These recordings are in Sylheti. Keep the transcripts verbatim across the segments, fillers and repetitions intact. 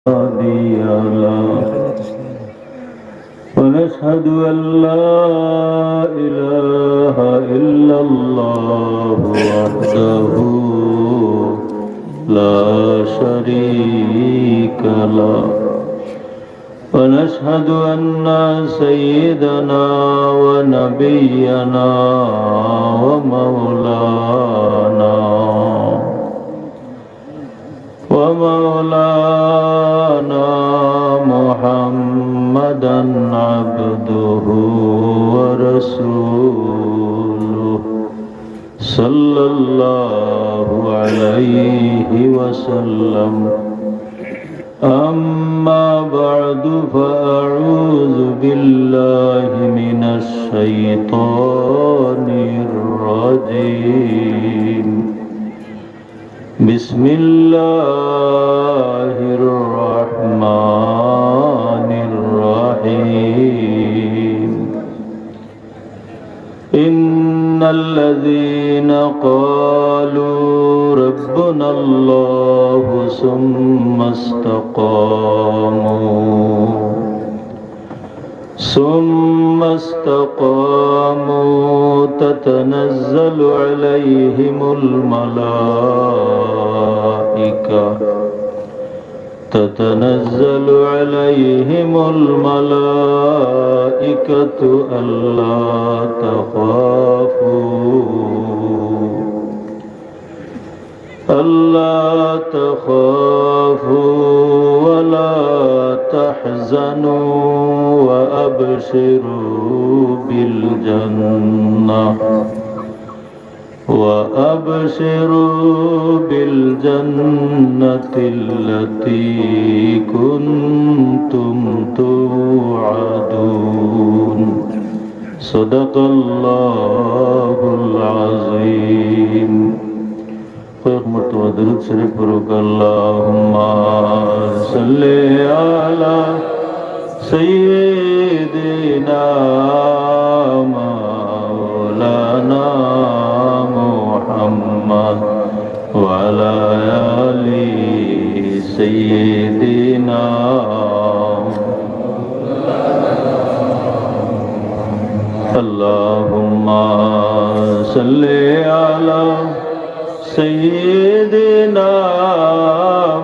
هادي له. ونشهد أن لا إله إلا الله وحده لا شريك له. ونشهد أن سيدنا ونبينا ومولانا ومولانا محمدا عبده ورسوله، صلى الله عليه وسلم. أما بعد، فأعوذ بالله من الشيطان الرجيم. بسم الله الرحمن الرحيم. إن الذين قالوا ربنا الله ثم استقاموا ثم استقاموا تتنزل عليهم الملائكة، تتنزل عليهم الملائكة ألا تخافوا ألا تخافوا ولا تحزنوا وأبشروا بالجنة، وأبشروا بالجنة التي كنتم توعدون. صدق الله العظيم. কয়েক মর্তবা দুরূদ শরীফ পড়ুক। اللهم صل على سيدنا مولانا محمد وعلى آل سيدنا. اللهم صل على سيدنا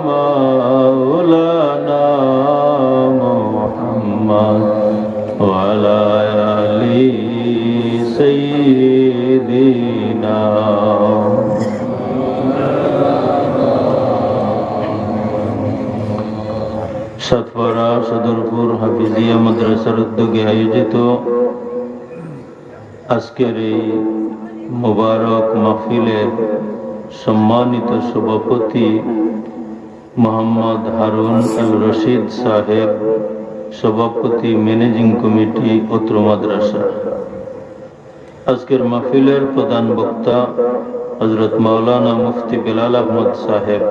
مولانا محمد وعلى آل سيدنا. সাতপাড়া সদরপুর হাফিজিয়া মাদ্রাসার উদ্যোগে আয়োজিত আজকের এই মোবারক মাহফিলের সম্মানিত সভাপতি মোহাম্মদ হারুন আল রশিদ সাহেব, সভাপতি ম্যানেজিং কমিটি অত্র মাদ্রাসা। আজকের মাহফিলের প্রধান বক্তা হযরত মাওলানা মুফতি বেলাল আহমদ সাহেব,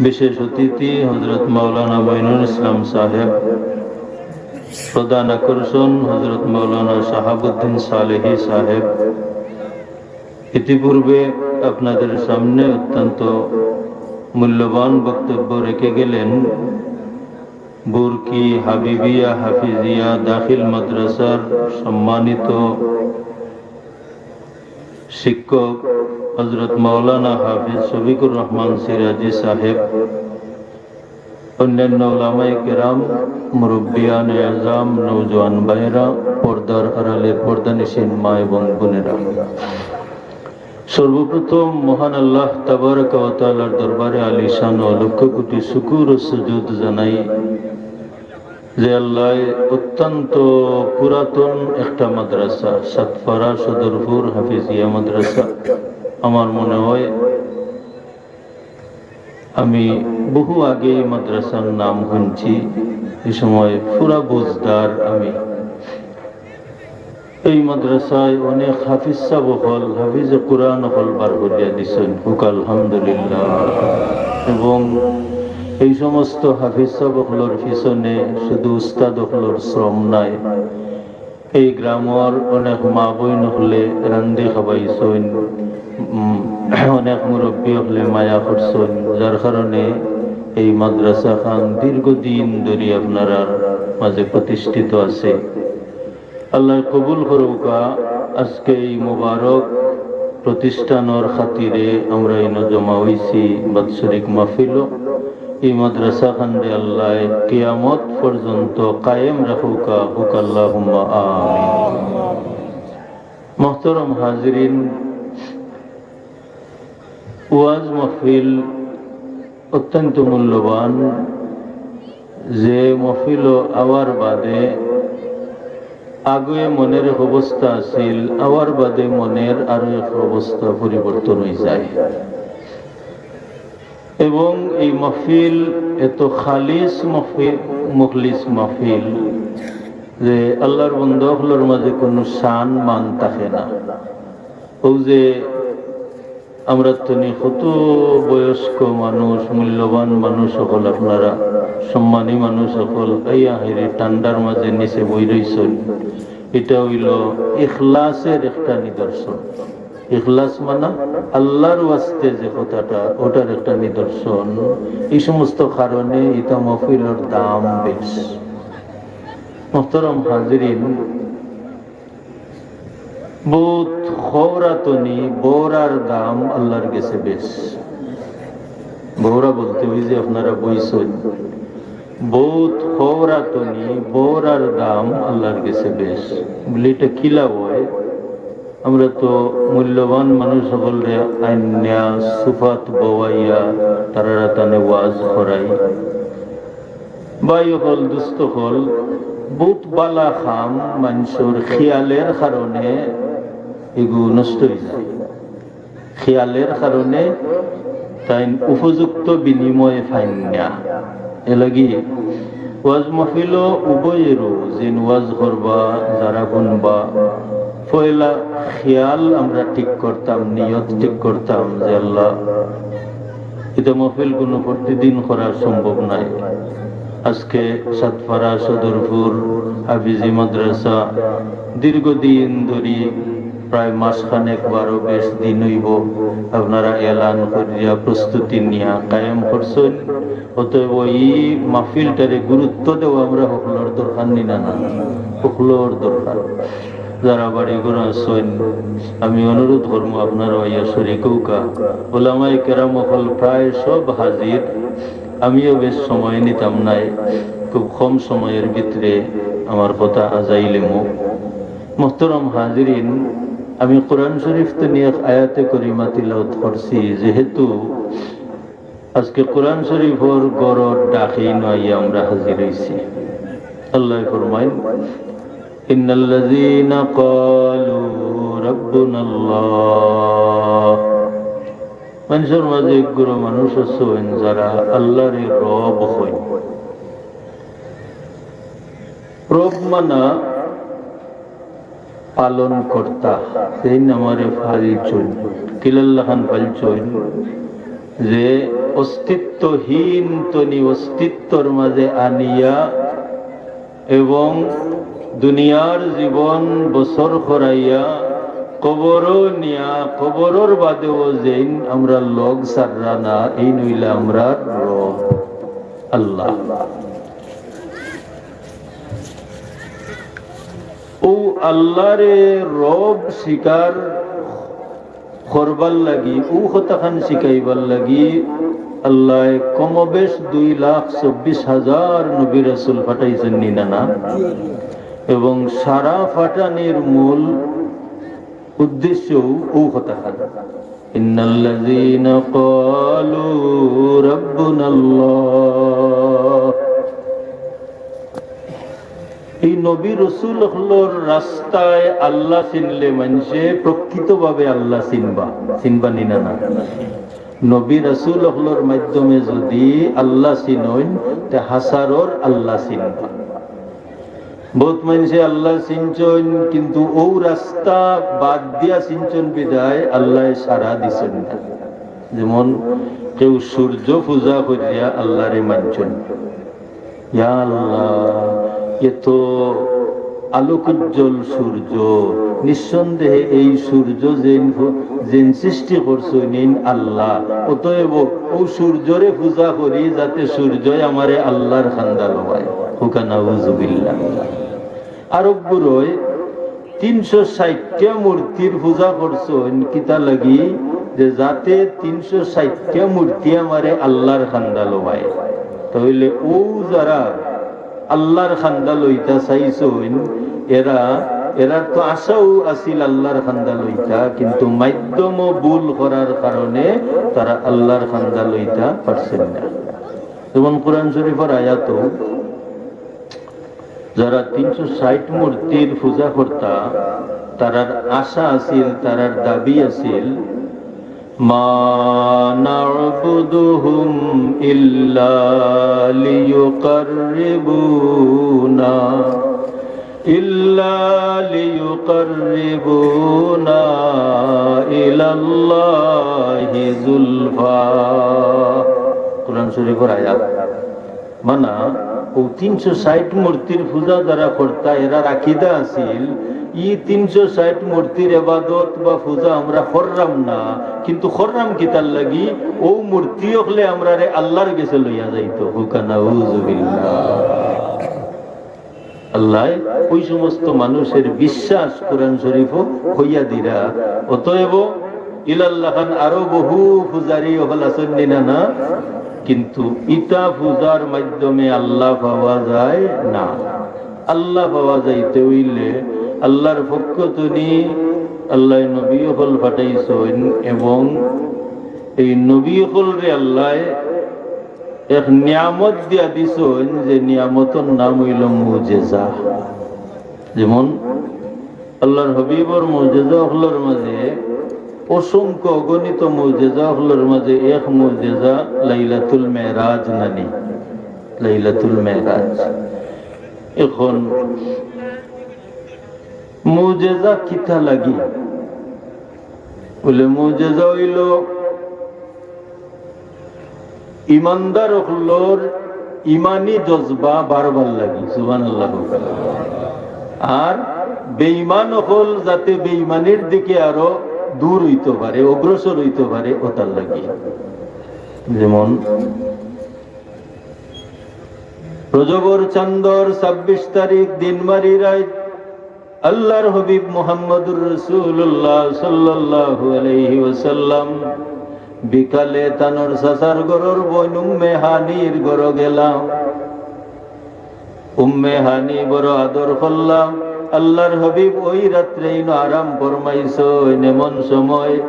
বিশেষ অতিথি হযরত মাওলানা মঈনুল ইসলাম সাহেব, প্রধান আকর্ষণ হযরত মাওলানা শাহাবুদ্দিন সালেহী সাহেব। ইতিপূর্বে আপনাদের সামনে অত্যন্ত মূল্যবান বক্তব্য রেখে গেলেন বুরকি হাবিবিয়া হাফিজিয়া দাখিল মাদ্রাসার সম্মানিত শিক্ষক হযরত মাওলানা হাফিজ শফিকুর রহমান সিরাজি সাহেব, অন্যান্য ওলামায়ে কেরাম, মুরব্বিয়ানে আজম, নওজোয়ান ভাইরা, পর্দার আড়ালের পর্দানিশীন মা এবং বোনেরা, সর্বপ্রথম মহান আল্লাহ তাবারাকা ওয়া তাআলার দরবারে আলিশান ও লক্ষ কোটি শুকুর ও সুজুদ জানাই যে আল্লাহ অত্যন্ত পুরাতন একটা মাদ্রাসা, সাতপাড়া সদরপুর হাফিজিয়া মাদ্রাসা, আমার মনে হয় আমি বহু আগে এই মাদ্রাসার নাম শুনছি, এই সময় পুরা বুঝদার আমি। এই মাদ্রাসায় অনেক হাফিজ সাব অকল, হাফিজে কোরআন অকল বার করিয়া দিছইন, হুক আলহামদুলিল্লাহ। এবং এই সমস্ত হাফিজ সাব অকলর পিছনে শুধু উস্তাদ অকলর শ্রম নাই, এই গ্রামর অনেক মা বইন অকলে রান্ধি খাবাইছইন, উম, অনেক মুরব্বি অকলে মায়া করছইন, যার কারণে এই মাদ্রাসা খান দীর্ঘদিন ধরি আপনারার মাঝে প্রতিষ্ঠিত আছে। আল্লাহ কবুল করুকা। আজকে এই মোবারক প্রতিষ্ঠানর খাতিরে আমরা ইনো জমা হইছি বাৎসরিক মাহফিল। এই মাদ্রাসা খানরে আল্লাহ কিয়ামত পর্যন্ত কায়েম রাখুকা, হুক আল্লাহুম্মা আমিন। মোহতরম হাজিরিন, ওয়াজ মাহফিল অত্যন্ত মূল্যবান। যে মাহফিল আওয়ার বাদে আগে মনের এক অবস্থা আছিল, আওয়ার বাদে মনের আরো এক অবস্থা পরিবর্তন হয়ে যায়। এবং এই মাহফিল এত খালিস মাহফিল, মুখলিস মাহফিল, যে আল্লাহর বন্দা অকলর মাঝে কোনো শান মান থাকে না। ও যে আমরা তনি কত বয়স্ক মানুষ, মূল্যবান মানুষ অকল, আপনারা সম্মানী মানুষ অকল, এই আহেরি ঠান্ডার মাঝে নিচে বই রইছেন, এটা হইল ইখলাসের একটা নিদর্শন। ইখলাস মানে আল্লাহর ওয়াস্তে যে কথাটা, ওটার একটা নিদর্শন। এই সমস্ত কারণে ইতা মাহফিলর দাম বেশ। মোহতরম হাজিরিন, বহুত খৌরাতনি বৌরার দাম আল্লাহর গেছে বেশ। বৌরা বলতে ওই যে আপনারা বইছেন, বহুত খৌরাতনি বৌরার দাম আল্লাহর গেছে বেশ। বলি, এটা কিলা হয়? আমরা তো মূল্যবান মানুষ অকলরে আইন্যা সুফাত বওয়াইয়া তারারা তানে ওয়াজ করাই। ভাই অকল, দুস্ত অকল, বহুত বালা কাম মানষর খিয়ালের কারণে এগু নষ্ট হয়ে যায়। খিয়ালের কারণে তাইন উপযুক্ত বিনিময় পাইন না। এলাগি ওয়াজ মাহফিলও উভয়েরও, যেন ওয়াজ করবা, যারা শুনবা, পয়লা খিয়াল আমরা ঠিক করতাম, নিয়ত ঠিক করতাম যে আল্লাহ, ইতা মাহফিল কোনো প্রতিদিন করা সম্ভব নাই। আজকে সাতপাড়া সদরপুর হাফিজি মাদ্রাসা দীর্ঘদিন ধরি, প্রায় মাস খানেক বারো বেশ দিন হইব, আপনারা এলান করিয়া প্রস্তুতি নিয়া কায়েম করছেন। অতএব এই মাহফিলটারে গুরুত্ব দেওয়া আমরা হকলর দরকার নি না, না? হকলর দরকার। যারা বাড়ি ঘর আছেন, আমি অনুরোধ করবো আপনারা আইয়া শরিক হউকা। ওলামায়ে কেরাম অকল প্রায় সব হাজির, আমিও বেশ সময় নিতাম নাই, খুব কম সময়ের ভিতরে আমার কথা আজাইলিমু। মোহতরম হাজিরিন, আমি কোরআন শরীফ তনে এক আয়াতে করিমা তিলাওয়াত করছি, যেহেতু আজকে কোরআন শরীফর গরর ডাকেই নয় আমরা হাজির হইছি। আল্লাহ ফরমাইন, "ইন্নাল্লাযীনা ক্বালু রাব্বুনাল্লাহ।" মানষর মাঝে এক গুরু মানুষ আছইন যারা আল্লাহরে রব কইন। রব মানা পালন কর্তা, সেই নামারে ফালছইন, কিলাল্লাখান ফালছইন, যে অস্তিত্বহীন তনি অস্তিত্বর মাঝে আনিয়া এবং দুনিয়ার জীবন বসর করাইয়া কবরও নিয়া কবরর বাদেও যেইন আমরা লগ সাররা না, এইন অইলা আমরার রব আল্লাহ। ও আল্লাহরে রব স্বীকার করবার লাগি, ও কথাখান শিখাইবার লাগি আল্লাহ কমবেশ দুই লাখ চব্বিশ হাজার নবী রাসূল পাঠাইছইন নি না, না? এবং সারা পাঠানির মূল উদ্দেশ্য ও কথাখান। ইন্নাল্লাযীনা ক্বালু রাব্বুনাল্লাহ। এই নবী রসুল অকলর রাস্তায় আল্লাহ চিনলে মানষে প্রকৃতভাবে আল্লাহ চিনবা, চিনবা নি না, না? নবী রসুল অকলর মাধ্যমে যদি আল্লাহ চিনইন, তে হাজারর আল্লাহ চিনবা। বহুত মানষে আল্লাহ চিনছইন, কিন্তু ও রাস্তা বাদ দিয়া চিনছইন বিধায় আল্লাহ সাড়া দিছইন না। যেমন কেউ সূর্য পূজা করিয়া আল্লাহরে মানছইন, ইয়া আল্লাহ, এত আলোকোজ্জ্বল সূর্য, নিঃসন্দেহে এই সূর্য যেইন ফ-, যেইন সৃষ্টি করছইন এইন আল্লাহ। অতএব অউ সূর্যরে পূজা করি যাতে সূর্যয় আমারে আল্লাহর কান্দা লওয়ায়। কউক্কা নাউজুবিল্লাহ। আরবগুরয় তিনশো ষাইটটা মূর্তির পূজা করছইন কিতা লাগি? যে যাতে তিনশো ষাইটটা মূর্তি আমারে আল্লাহর কান্দা লওয়ায়। তাইলে অউ যারা আল্লাহর কান্দা লইতা চাইছইন, এরা, এরার তো আশাও আছিল আল্লাহর কান্দা লইতা, কিন্তু মাধ্যম ভুল করার কারণে তারা আল্লাহর কান্দা লইতা পারছইন না। যেমন কোরআন শরীফর আয়াতো যারা তিনশো ষাইট মূর্তির পূজা করতা, তারার আশা আছিল, তারার দাবি আছিল, "মা না'বুদুহুম ইল্লা লিয়ুকাররিবুনা, ইল্লা লিয়ুকাররিবুনা ইলাল্লাহি যুলফা।" কোরআন শরীফর আয়াত। মানা, অউ তিনশো ষাইট মূর্তির পূজা যারা করতা, এরার আকিদা আছিল, ই তিনশো ষাইট মূর্তির এবাদত বা পূজা আমরা কররাম না, কিন্তু কররাম কিতার লাগি? অউ মূর্তি অকলে আমরারে আল্লাহর গেছে লইয়া যাইতো। কউক্কা নাউজুবিল্লাহ। আল্লায় অউ সমস্ত মানুষের বিশ্বাস কোরআন শরীফো কইয়া দিরা। অতএব ইলাল্লাহ খান আরো বহু পূজারী অকল আছইন নি না, না? কিন্তু ইতা পূজার মাধ্যমে আল্লাহ পাওয়া যায় না। আল্লাহ পাওয়া যাইতে অইলে আল্লাহর পক্ষ তনি আল্লায় নবী অকল পাঠাইছইন এবং এই নবী অকলরে আল্লায় এক নিয়ামত দিয়া দিছইন, যে নিয়ামতর নাম অইলো মুজেজা। যেমন আল্লাহর হাবিবর মুজেজা অকলর মাঝে, অসংখ্য অগণিত মুজেজা অকলর মাঝে এক মুজেজা লাইলাতুল মেরাজ নানি, লাইলাতুল মেরাজ। এখন মুজেজা কিতা লাগি? বলে, মুজেজা অইলো ইমানদার অকলর ইমানি জজবা বাড়বার লাগি। সুবহানাল্লাহ। আর বেঈমান অকল যাতে বেঈমানির দিকে আরো দূর অইতো পারে, অগ্রসর অইতো পারে, অতার লাগি। যেমন রজবর চান্দর ছাব্বিশ তারিখ দিন বাড়ি রাইত আল্লাহর হাবিব মুহাম্মদুর রাসূলুল্লাহ সাল্লাল্লাহু আলাইহি ওয়াসাল্লাম বিকালে তানর চাচার ঘরর বইন উম্মে হানির ঘরো গেলা। উম্মে হানি বড় আদর করলা। আল্লাহর হাবিব ওই রাত্রে ইনো আরাম ফরমাইছইন। এমন সময়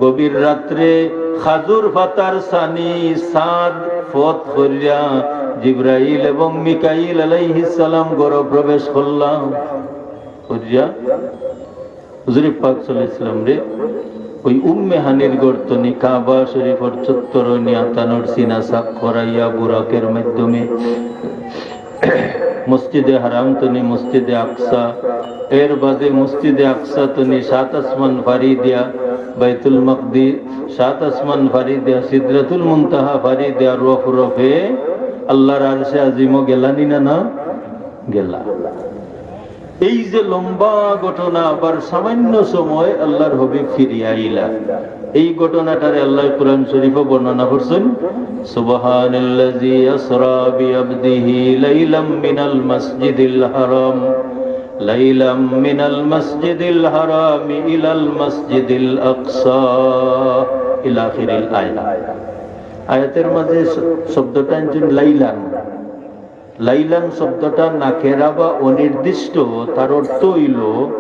গভীর রাত্রে খাজুর পাতার ছানি চাঁদ পথ করিয়া জিব্রাইল এবং মিকাইল আলাইহিস সালাম ঘরো প্রবেশ করলা। করিয়া হুজুরে পাক সাল্লাল্লাহু আলাইহি ওয়াসাল্লামরে ওই উম্মে হানির ঘর তনি কাবা শরীফর চত্বরো নিয়া তানর সিনা সাফ করাইয়া বুরাকের মাধ্যমে মসজিদে হারাম তনি মসজিদে আকসা, এর বাদে মসজিদে আকসা তনি সাত আসমান ফাড়ি দিয়া বাইতুল মাকদিস, সাত আসমান ফাড়ি দিয়া সিদরাতুল মুনতাহা ফাড়ি দিয়া রফ রফে আল্লাহর আরশে আজিমো গেলা নি না, না গেলা। এই যে লম্বা ঘটনা, আবার সামান্য সময় আল্লাহর হাবিব ফিরিয়া আইলা। এই ঘটনাটারে আল্লায় কোরআন শরীফো বর্ণনা করছইন, "সুবহানাল্লাযী আসরা বিআবদিহি লাইলাম মিনাল মাসজিদিল হারাম, লাইলাম মিনাল মাসজিদিল হারামি ইলাল মাসজিদিল আকসা" ইলা আখিরিল আয়াত। আয়াতের মাঝে শ-, শব্দটা আনছইন লাইলান। লাইলান শব্দটা নাকেরা বা অনির্দিষ্ট, তার অর্থ অইলো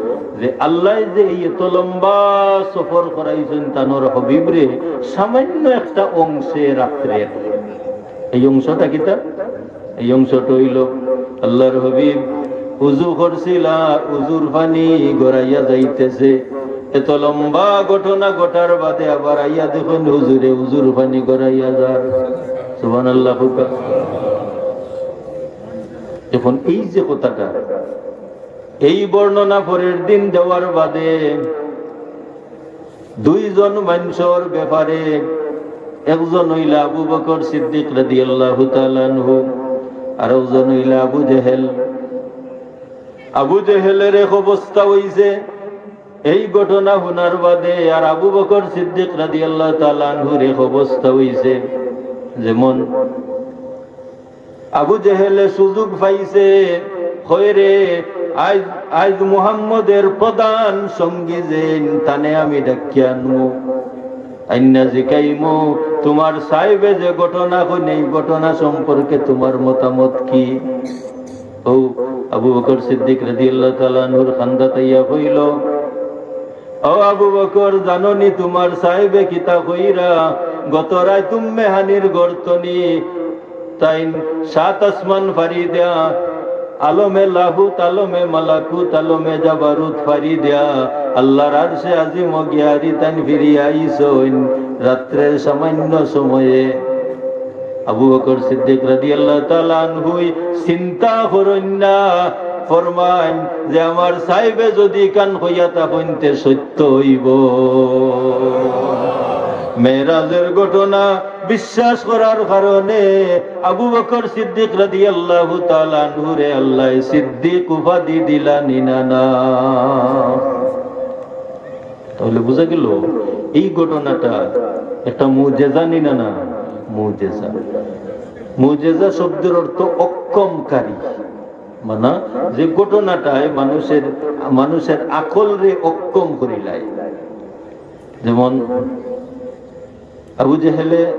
যে আল্লায় যে এই এত লম্বা সফর করাইছইন তানর হাবিবরে সামান্য একটা অংশে রাত্রের। এই অংশটা কিতা? এই অংশটা অইলো আল্লাহর হাবিব উজু করছিলা, উজুর পানি গড়াইয়া যাইতেছে। এত লম্বা ঘটনা ঘটার বাদে আবার আইয়া দেখইন হুজুরে উজুর পানি গড়াইয়া যার। সুবহানাল্লাহ কউক্কা। এখন এই যে কথাটা, এই বর্ণনা পরের দিন দেওয়ার বাদে দুইজন মানষর ব্যাপারে, একজন অইলা আবু বকর সিদ্দিক রাদিয়াল্লাহু তাআলা আনহু, আর একজন অইলা আবু জেহেল। আবু জেহেলের এক অবস্থা অইছে এই ঘটনা হুনার বাদে, আর আবু বকর সিদ্দিক রাদিয়াল্লাহু তাআলা আনহুর এক অবস্থা অইছে। যেমন আবু জেহেলে সুযোগ পাইছে, কয় রে, আইজ, আইজ মুহাম্মদের প্রধান সঙ্গী যেইন, তানে আমি ডাকিয়া আনমু, আইন্না জিকাইমু, তুমার সাহেবে যে ঘটনা কইন, এই ঘটনা সম্পর্কে তুমার মতামত কি? ও আবু বকর সিদ্দিক রাদিয়াল্লাহু তাআলা আনহুর কান্দাত আইয়া কইল, ও আবু বকর, জানো নি তুমার সাহেবে কিতা কইরা? গত রাইত উম্মে হানির গর্ত নি তাইন সাত আসমান ফাড়ি দেয়া, আলমে লাহুত, আলমে মালাকুত, আলমে জাবারুত ফাড়ি দেয়া, আল্লাহর আরশে আজিমো গিয়ারি তাইন ফিরিয়া আইছইন রাত্রের সামান্য সময়ে। আবু বকর সিদ্দিক রাদিয়াল্লাহু তাআলা আনহুই চিন্তা করইন না, ফরমাইন যে আমার সাহেবে যদি ইখান কইয়া থাকইন তে সত্য অইবো। মেরাজের ঘটনা বিশ্বাস করার কারণে আবু বকর সিদ্দিক রাদিয়াল্লাহু তাআলা আনহুরে আল্লায় সিদ্দিক উপাধি দিলা নি না না? তাহলে বুঝা গেল এই ঘটনাটা একটা মুজেজা নি না না? মুজেজা। মুজেজা শব্দের অর্থ অক্ষমকারী, মানে যে ঘটনাটায় মানুষের, মানুষের আকলরে অক্ষম করিলায়। যেমন আবু জেহেলে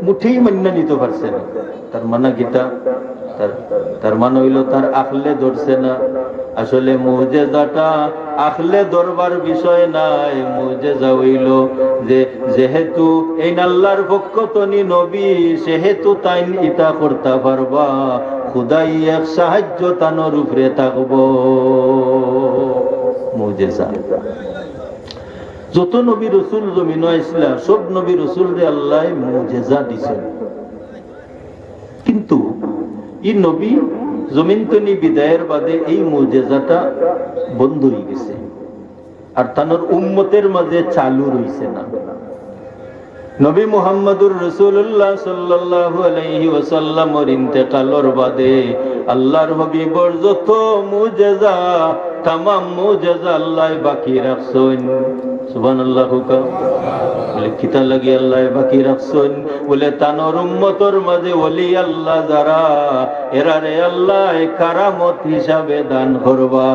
মুঠেই মান্না নিতে পারছে না। তার মানে কিতা? তার, তার মানে অইল তার আকলে ধরছে না। আসলে মুজেজাটা আকলে ধরবার বিষয় নায়, মুজেজা অইল যে যেহেতু এইন আল্লাহর পক্ষ তনি নবী, সেহেতু তাইন ইতা করতা পারবা, খুদাই এক সাহায্য তানর উপরে থাকবো। মুজেজা। যত নবী রসুল জমিনো আইছলা, সব নবী রসুলরে আল্লায় মুজেজা দিছইন। কিন্তু ই নবী জমিন তনি বিদায়ের বাদে এই মুজেজাটা বন্ধ অইগেছে, আর তানর উম্মতের মাঝে চালু রইছে না। নবী মুহাম্মদুর রাসূলুল্লাহ সাল্লাল্লাহু আলাইহি ওয়াসাল্লামর ইন্তেকালর বাদে আল্লাহর হাবিবর যত মুজেজা, তামাম মুজেজা আল্লায় বাকি রাখছইন। সুবহানাল্লাহ কউক্কা। বলে, কিতা লাগি আল্লায় বাকি রাখছইন? বলে, তানর উম্মতর মাঝে ওলি আল্লাহ যারা, এরারে আল্লায় কারামত হিসাবে দান করবা।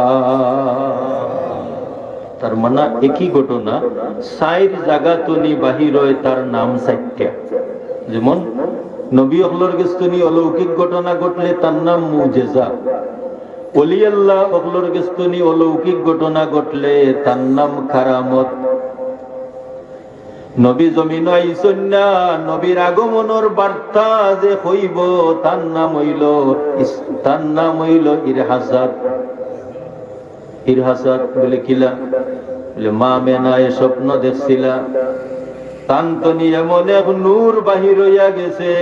তার মানে একই ঘটনা, চাইর জাগা তনি বাহির অয় তার নাম চাইরটা। যেমন নবী অকলর গেছ তনি অলৌকিক ঘটনা ঘটলে তার নাম মুজেজা, ওলি আল্লাহ অকলর গেছ তনি অলৌকিক ঘটনা ঘটলে তার নাম কারামত। নবী জমিনো আইছইন না, নবীর আগমনর বার্তা যে কইবো, তার নাম অইল ইস-, তার নাম অইল ইরহাসাত। ইরহাসাত বলে কিলা? বলে, মা মেনায় স্বপ্ন দেখছিলা, তান তনি এমন এক নূর বাহির অইয়া গেছে,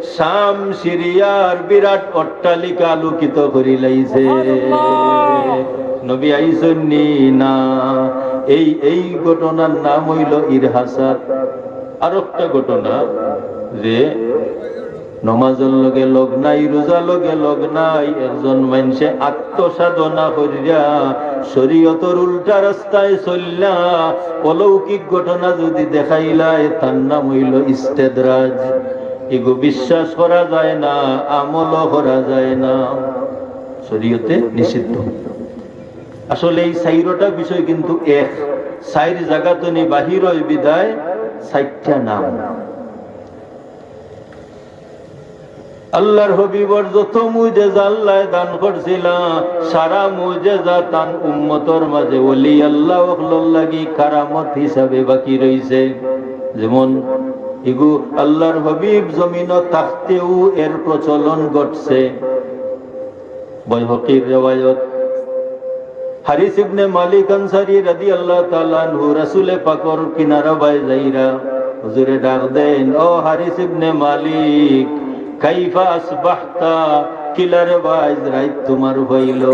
শাম সিরিয়ার বিরাট অট্টালিকা আলোকিত করিলাইছে। নবী আইছইন নি? না। এই, এই ঘটনার নাম অইল ইরহাসাত। আরোকটা ঘটনা যে নমাজর লগে লগ নাই, রোজা লগে লগ নাই, একজন মানষে আত্মসাধনা করিয়া শরীয়তর উল্টা রাস্তায় চললা, অলৌকিক ঘটনা যদি দেখাইলায়, তার নাম অইল ইস্তেদরাজ। ইগু বিশ্বাস করা যায় না, আমলও করা যায় না, শরীয়তে নিষিদ্ধ। আসলে এই চাইরোটা বিষয় কিন্তু এক, চাইর জাগা তনি বাহির অয় বিদায় চাইরটা নাম। আল্লাহর হাবিবর যত মুজেজা আল্লায় দান করছিলা, সারা মুজেজা তান উম্মতর মাঝে ওলি আল্লাহ অকলর লাগি কারামত হিসাবে বাকি রইছে। যেমন ইগু আল্লাহর হাবিব জমিনো থাকতেউ এর প্রচলন ঘটছে। বাইহাকির রেওয়ায়ত, হারিস ইবনে মালিক আনসারী রাদিয়াল্লাহু তাআলা আনহু রাসূলে পাকর কিনারা বায় যাইরা হুজুরে ডাক দেইন, "ও হারিস ইবনে মালিক, কাইফা আসবাহতা? কিলারে বা আইজ রাইত তুমার অইল?"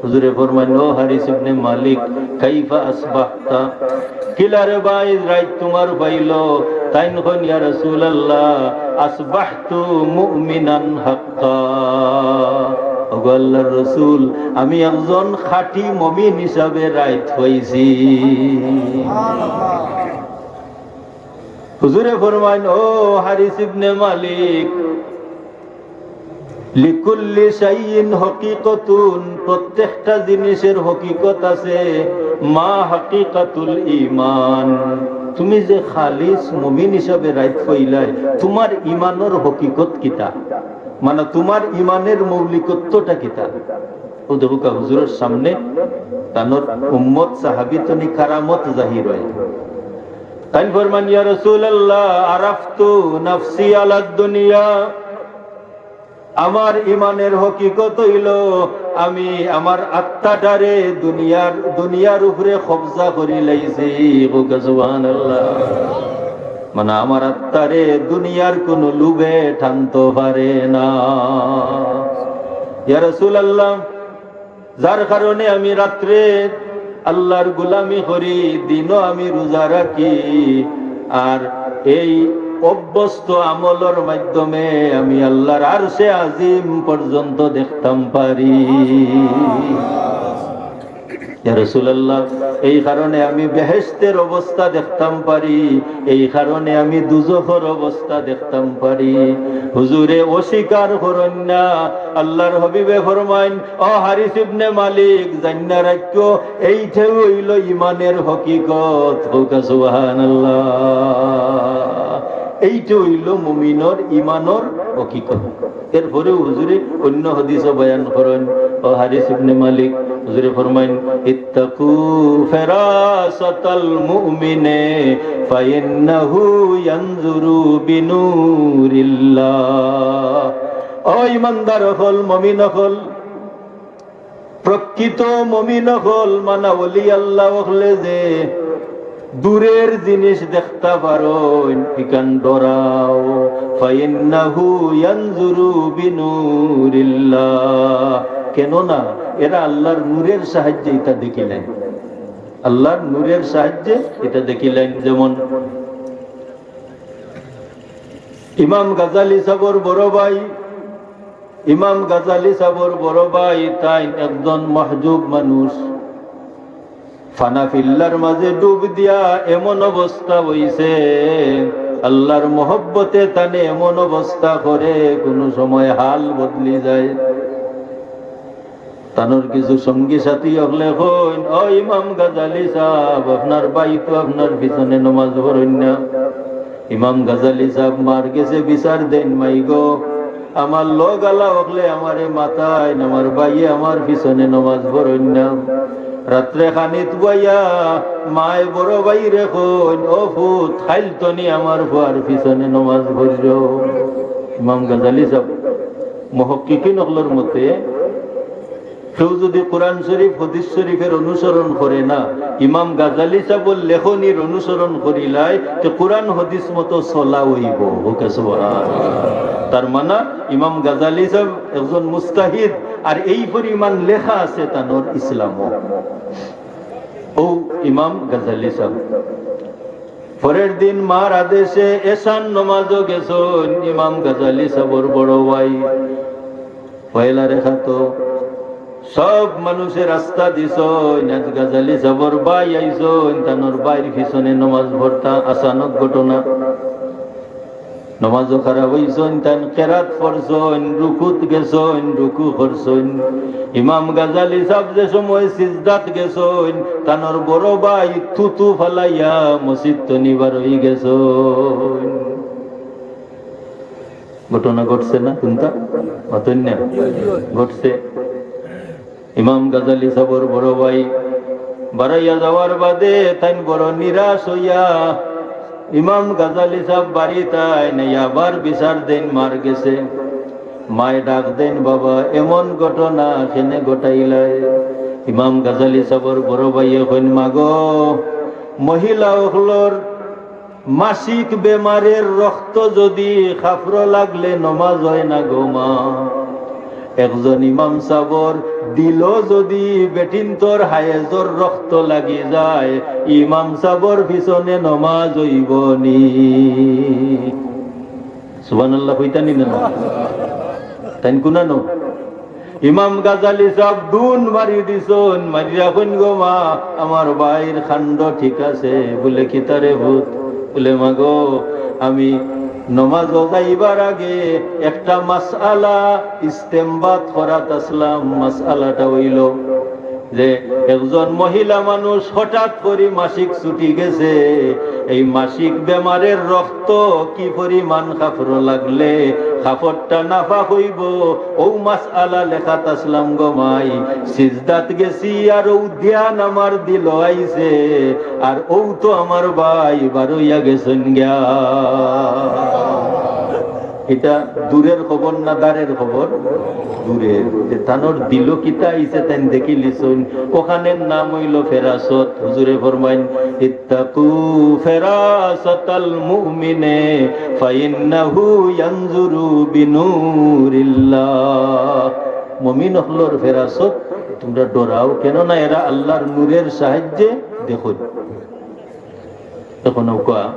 হুজুরে ফরমাইন, "ও হারিস ইবনে মালিক, কাইফা আসবাহতা? কিলারে বা আইজ রাইত তুমার অইল?" তাইন কইন, "ইয়া রাসূলুল্লাহ, আসবাহতু মুমিনান হাক্কা।" "গো আল্লাহর রসুল, আমি একজন খাঁটি মুমিন হিসাবে রাইত পাইছি।" হুজুরে ফরমাইন, "ও হারিস ইবনে মালিক, লিকুল্লি শাইইন হকিকতুন, প্রত্যেকটা জিনিসের হকিকত আছে। মা হাকিকাতুল ঈমান, তুমি যে খালিস মুমিন হিসাবে রাইত পাইলায়, তুমার ইমানর হকিকত কিতা? মানে, তুমার ইমানের মৌলিকত্বটা কিতা?" অউ দেখউক্কা, হুজুরর সামনে তানর উম্মত সাহাবী তনি কারামত জাহির অয়। তাইন ফরমান, "ইয়া রাসূলুল্লাহ, আরাফতু নাফসি আলাদ দুনিয়া।" আমার ইমানের হকিকত অইলো, আমি আমার আত্মাটারে দুনিয়ার, দুনিয়ার উপরে কবজা করি লাইছি। কউক্কা সুবহানাল্লাহ। মানে, আমার আত্মারে দুনিয়ার কুনু লোভে টানতো পারে না। ইয়া রাসূলুল্লাহ, যার কারণে আমি রাত্রে আল্লাহর গোলামি করি, দিনও আমি রোজা রাখি, আর এই অভ্যস্ত আমলর মাধ্যমে আমি আল্লাহর আরশে আজিম পর্যন্ত দেখতাম পারি। ইয়া রাসূলুল্লাহ, এই কারণে আমি বেহেশতের অবস্থা দেখতাম পারি, এই কারণে আমি দুজখর অবস্থা দেখতাম পারি। হুজুরে অস্বীকার করইন না। আল্লাহর হাবিবে ফরমাইন, "ও হারিস ইবনে মালিক, জাইন্না রাখিও, এইটাউ অইলো ইমানের হকিকত।" কউক্কা সুবহানাল্লাহ। এইটাউ অইলো মুমিনর ইমানর হকিকত। এরপরেও হুজুরে অইন্য হাদিসও বয়ান করইন, ও হারিস ইবনে মালিক, হুজুরে ফরমাইন, "ইত্তাকু ফিরাসাতাল মুমিনে ফাইন্নাহু ইয়ানজুরু বিনুরিল্লাহ।" ও ইমানদার অকল, মুমিন অকল, প্রকৃত মুমিন অকল, মানে ওলি আল্লাহ অকলে যে দূরের জিনিস দেখতা পারইন, ইখান ডরাও। ফাইন্নাহু ইয়ানজুরু বিনুরিল্লাহ। কেননা এরা আল্লাহর নূরের সাহায্যে ইতা দেখিলাইন, আল্লাহর নূরের সাহায্যে ইতা দেখিলাইন। যেমন ইমাম গাজালি সাবর বড় ভাই, ইমাম গাজালি সাবর বড় ভাই তাইন একজন মাহজুব মানুষ। ফানা ফিল্লার মাঝে ডুব দিয়া এমন অবস্থা অইছে, আল্লাহর মহব্বতে তানে এমন অবস্থা করে, কুনু সময় হাল বদলি যায়। তানর কিছু সঙ্গী সাথী অকলে কইন, "ও ইমাম গাজালি সাব, আপনার ভাই তো আপনার পিছনে নমাজ পড়ইন না।" ইমাম গাজালি সাব মার গেছে বিচার দেইন, "মাই গো, আমার লগ আলা অকলে আমারে মাতাইন, আমার ভাইয়ে আমার পিছনে নমাজ পড়ইন না।" রাত্রে খানিত বইয়া মায় বড় ভাইরে কইন, "ও ফুত, কাইল তনি আমার ফুয়ার পিছনে নমাজ পড়িও।" ইমাম গাজালি সাব, মুহাক্কিকিন অকলর মতে, কেউ যদি কোরআন শরীফ, হাদিস শরীফের অনুসরণ করে না, ইমাম গাজালি সাবর লেখনির অনুসরণ করিলায়, তে কোরআন হাদিস মতো চলা অইবো। কউক্কা সুবহানাল্লাহ। তার মানে ইমাম গাজালি সাব একজন মুজতাহিদ, আর এই পরিমাণ লেখা আছে তানর ইসলামও। ও ইমাম গাজালি সাব। পরের দিন মার আদেশে এশার নমাজও গেছইন ইমাম গাজালি সাবর বড় ভাই। পয়লা রেখাত সব মানুষে রাস্তা দিছইন, আজ গাজালি সাবর ভাই আইছইন, তানর ভাইর পিছনে নমাজ পড়তা। আচানক ঘটনা, নমাজও খাড়া অইছইন, তাইন কেরাত পড়ছইন, রুকুত গেছইন, রুকু করছইন। ইমাম গাজালি সাব যে সময় সিজদাত গেছইন, তানর বড় ভাই থুতু ফালাইয়া মসজিদ তনি বার অই গেছইন। ঘটনা ঘটছে না? কুনটা? মাতইন না? ঘটছে। ইমাম গাজালি সাবর বড় ভাই বারাইয়া যাওয়ার বাদে তাইন বড় নিরাশ অইয়া ইমাম গাজালি সাব বাড়িত আইন, আবার বিচার দেইন মার গেছে। মায় ডাক দেইন, "বাবা, এমন ঘটনা কেনে ঘটাইলায়?" ইমাম গাজালি সাবর বড় ভাইয়ে কইন, "মাগো, মহিলা অকলর মাসিক বেমারের রক্ত যদি কাপড়ো লাগলে নমাজ অয় না গো মা। একজন ইমাম সাবর দিলো যদি বেটিন্তর হায়েজর রক্ত লাগি যায়, ইমাম সাবর পিছনে নমাজ অইবো নি?" সুবহানাল্লাহ কইতা নি না? তাইন কুনানো? ইমাম গাজালি সাব দুন মারি দিছইন, মারিয়া কইন, "গো মা, আমার ভাইর কাণ্ড ঠিক আছে।" বুলে, "কিতারে পুত?" বুলে, "মা গো, আমি নমাজো যাইবার আগে একটা মাসআলা ইস্তেমবাত করাত আসলাম। মাসআলাটা অইলো যে একজন মহিলা মানুষ হঠাৎ করি মাসিক ছুটি গেছে, এই মাসিক বেমারের রক্ত কি পরিমাণ কাপড়ো লাগলে কাপড়টা নাপাক অইবো, অউ মাসআলা লেখাত আসলাম গো মাই, সিজদাত গেছি আর অউ ধ্যান আমার দিলো আইছে, আর অউ তো আমার ভাই বারইয়া গেছইন গিয়া।" ইটা দূরের খবর না দারের খবর? দূরের। যে তানর দিলো কিতা আইছে তাইন দেখিলিছইন। অখানর নাম অইলো ফেরাসত। হুজুরে ফরমাইন, "ইত্তাকু ফেরাসাতাল মুমিনে ফাইন্নাহু ইয়ানজুরু বিনুরিল্লাহ।" মুমিন অকলর ফেরাসত তুমরা ডরাও, কেননা এরা আল্লার নূরের সাহায্যে দেখইন। অখন অউকা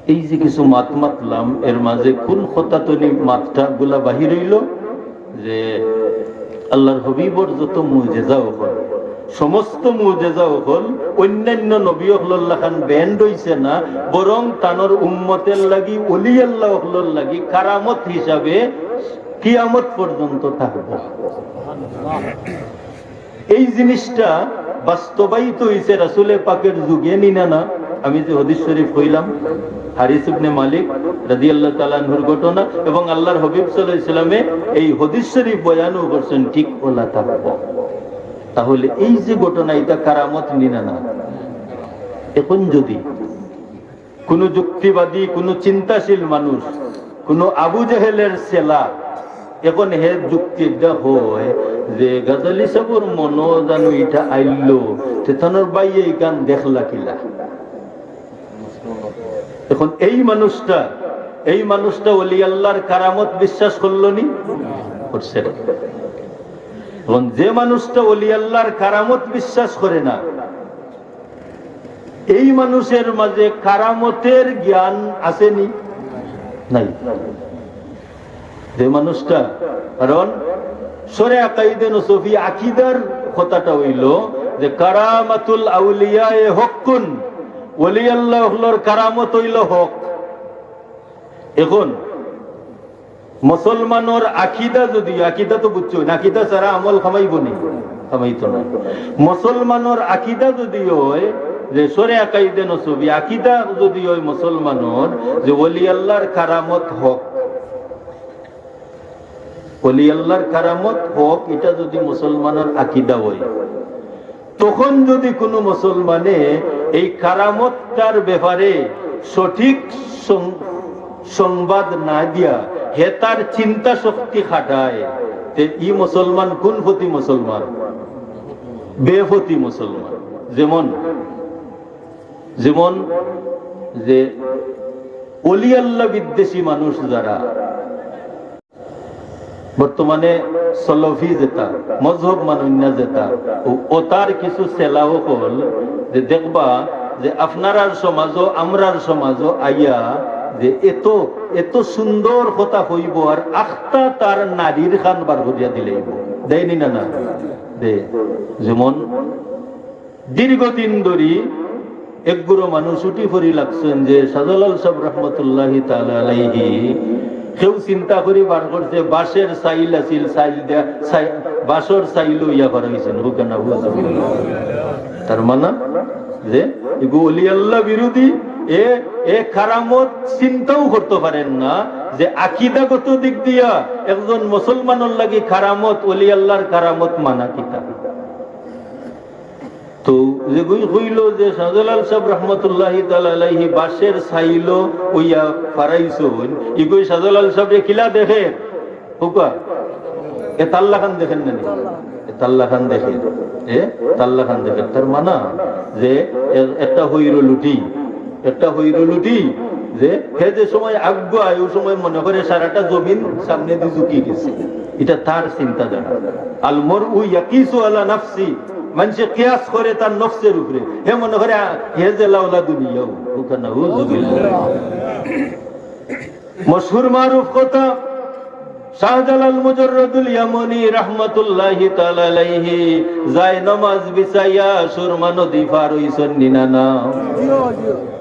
এই যে কিছু মাত মাতলাম, এর মাঝে কুন কথা তনে মাতটা গুলা বাহির অইলো যে আল্লার হাবিবর যত মুজেজা অকল, সমস্ত মুজেজা অকল অইন্যান্য নবী অকলর লাখান band অইছে না, বরং তানর উম্মতের লাগি, ওলি আল্লাহ অকলর লাগি কারামত হিসাবে কিয়ামত পর্যন্ত থাকবো। এই জিনিসটা বাস্তবায়িত অইছে রাসুলে পাকের যুগে, নি না? না, আমি যে হাদিস শরীফ কইলাম, হারিস ইবনে মালিক রাদিয়াল্লাহু তাআলা আনহুর ঘটনা, এবং আল্লার হাবিব সাল্লাল্লাহু আলাইহি ওয়াসাল্লামে এই হাদিস শরীফ বয়ানও করছইন, ঠিক অলা থাকবো। তাহলে এই যে ঘটনা, ইটা কারামত, নি না? না, অখন যদি কুনু যুক্তিবাদী, কুনু চিন্তাশীল মানুষ, কুনু আবু জেহেলের ছেলা, অখন হে যুক্তি ইটা কয় যে গাজালি সাবর মনো জানু ইটা আইলো, তে তানর ভাইয়ে ইখান দেখলা কিলা? অখন এই মানুষটা, এই মানুষটা ওলি আল্লার কারামত বিশ্বাস করলো নি? করছে না। অখন যে মানুষটা ওলি আল্লার কারামত বিশ্বাস করে না, এই মানুষের মাঝে কারামতের জ্ঞান আছে নি? নাই। যে মানুষটা, কারণ সরে আকাইদে নসফি আকিদার কথাটা অইলো যে কারামাতুল আউলিয়ায়ে হক্কুন, ওলি আল্লাহ অকলর কারামত অইলো হক। অখন মুসলমানর আকিদা যদি, আকিদা তো বুঝছো না, আকিদা ছাড়া আমল কামাইবো নি? কামাইতো না। মুসলমানর আকিদা যদি অয় যে সরে আকাইদে নসফি, আকিদা যদি অয় মুসলমানর যে ওলি আল্লার কারামত হক, ওলি আল্লার কারামত হক, ইটা যদি মুসলমানর আকিদা অয়, তখন যদি কুনু মুসলমানে এই কারামতটার ব্যাপারে সঠিক সং-, সংবাদ না দিয়া হে তার চিন্তা শক্তি খাটায়, তে ই মুসলমান কুন ফতি মুসলমান? বেফতি মুসলমান। যেমন, যেমন যে ওলি আল্লাহ বিদ্বেষী মানুষ যারা, বর্তমানে সলফি যেটা, মজহব মানইন না যেটা, ও, অতার কিছু ছেলা অকল যে দেখবা যে আপনারার সমাজও, আমরার সমাজও আইয়া যে এত, এত সুন্দর কথা কইবো আর আখতা তার নাড়ির কান বার করিয়া দিলাইবো। দেয় নি না? না দে। যেমন দীর্ঘদিন ধরি একগুলো মানুষ উঠি পড়ি লাগছইন যে শাহজালাল সাব রহমতুল্লাহি তাআলা আলাইহি, কেউ চিন্তা করি বার করছে, বাঁশের চাইল আছিল, চাইল দিয়া, চাই-, বাঁশর চাইল অইয়া ফারাইছইন, হুকানা হুজুর। তার মানে যে ইগু অলি আল্লাহ বিরোধী, এ, এ কারামত চিন্তাও করতে পারেন না যে আকিদাগত দিক দিয়া একজন মুসলমানর লাগি কারামত, অলি আল্লাহর কারামত মানা কিতা। তো যেগুই কইল যে শাহজালাল সাব রহমতুল্লাহি তাআলা আলাইহি বাঁশের চাইল অইয়া ফারাইছইন, ইগুই শাহজালাল সাবরে কিলা দেখে? হুকা? এ তাল্লা খান দেখেন না নি? এ তাল্লা খান দেখে। এ তাল্লা খান দেখে। তার মানে যে এ-, একটা হইর লুটি, একটা হইর লুটি, যে হে যে সময় আগুয়ায়, ওই সময় মনে করে সারাটা জমিন সামনে দিয়ে ঝুঁকি গেছে। এটা তার চিন্তাধারা। আল মরউ ইয়াকিসু আলা নাফসি, মানুষে কিয়াস করে তার নফসের উপরে। হে মনে করে, আ, হে যে লাউলা দুনিয়া, ওখানে হুজুবিল্লাহ। মশহুর মারুফ কথা, শাহজালাল মুজাররদুল ইয়ামনি রহমাতুল্লাহি তাআলা আলাইহি যায় নমাজ বিছাইয়া সুরমা নদী পার অইছইন নি না না?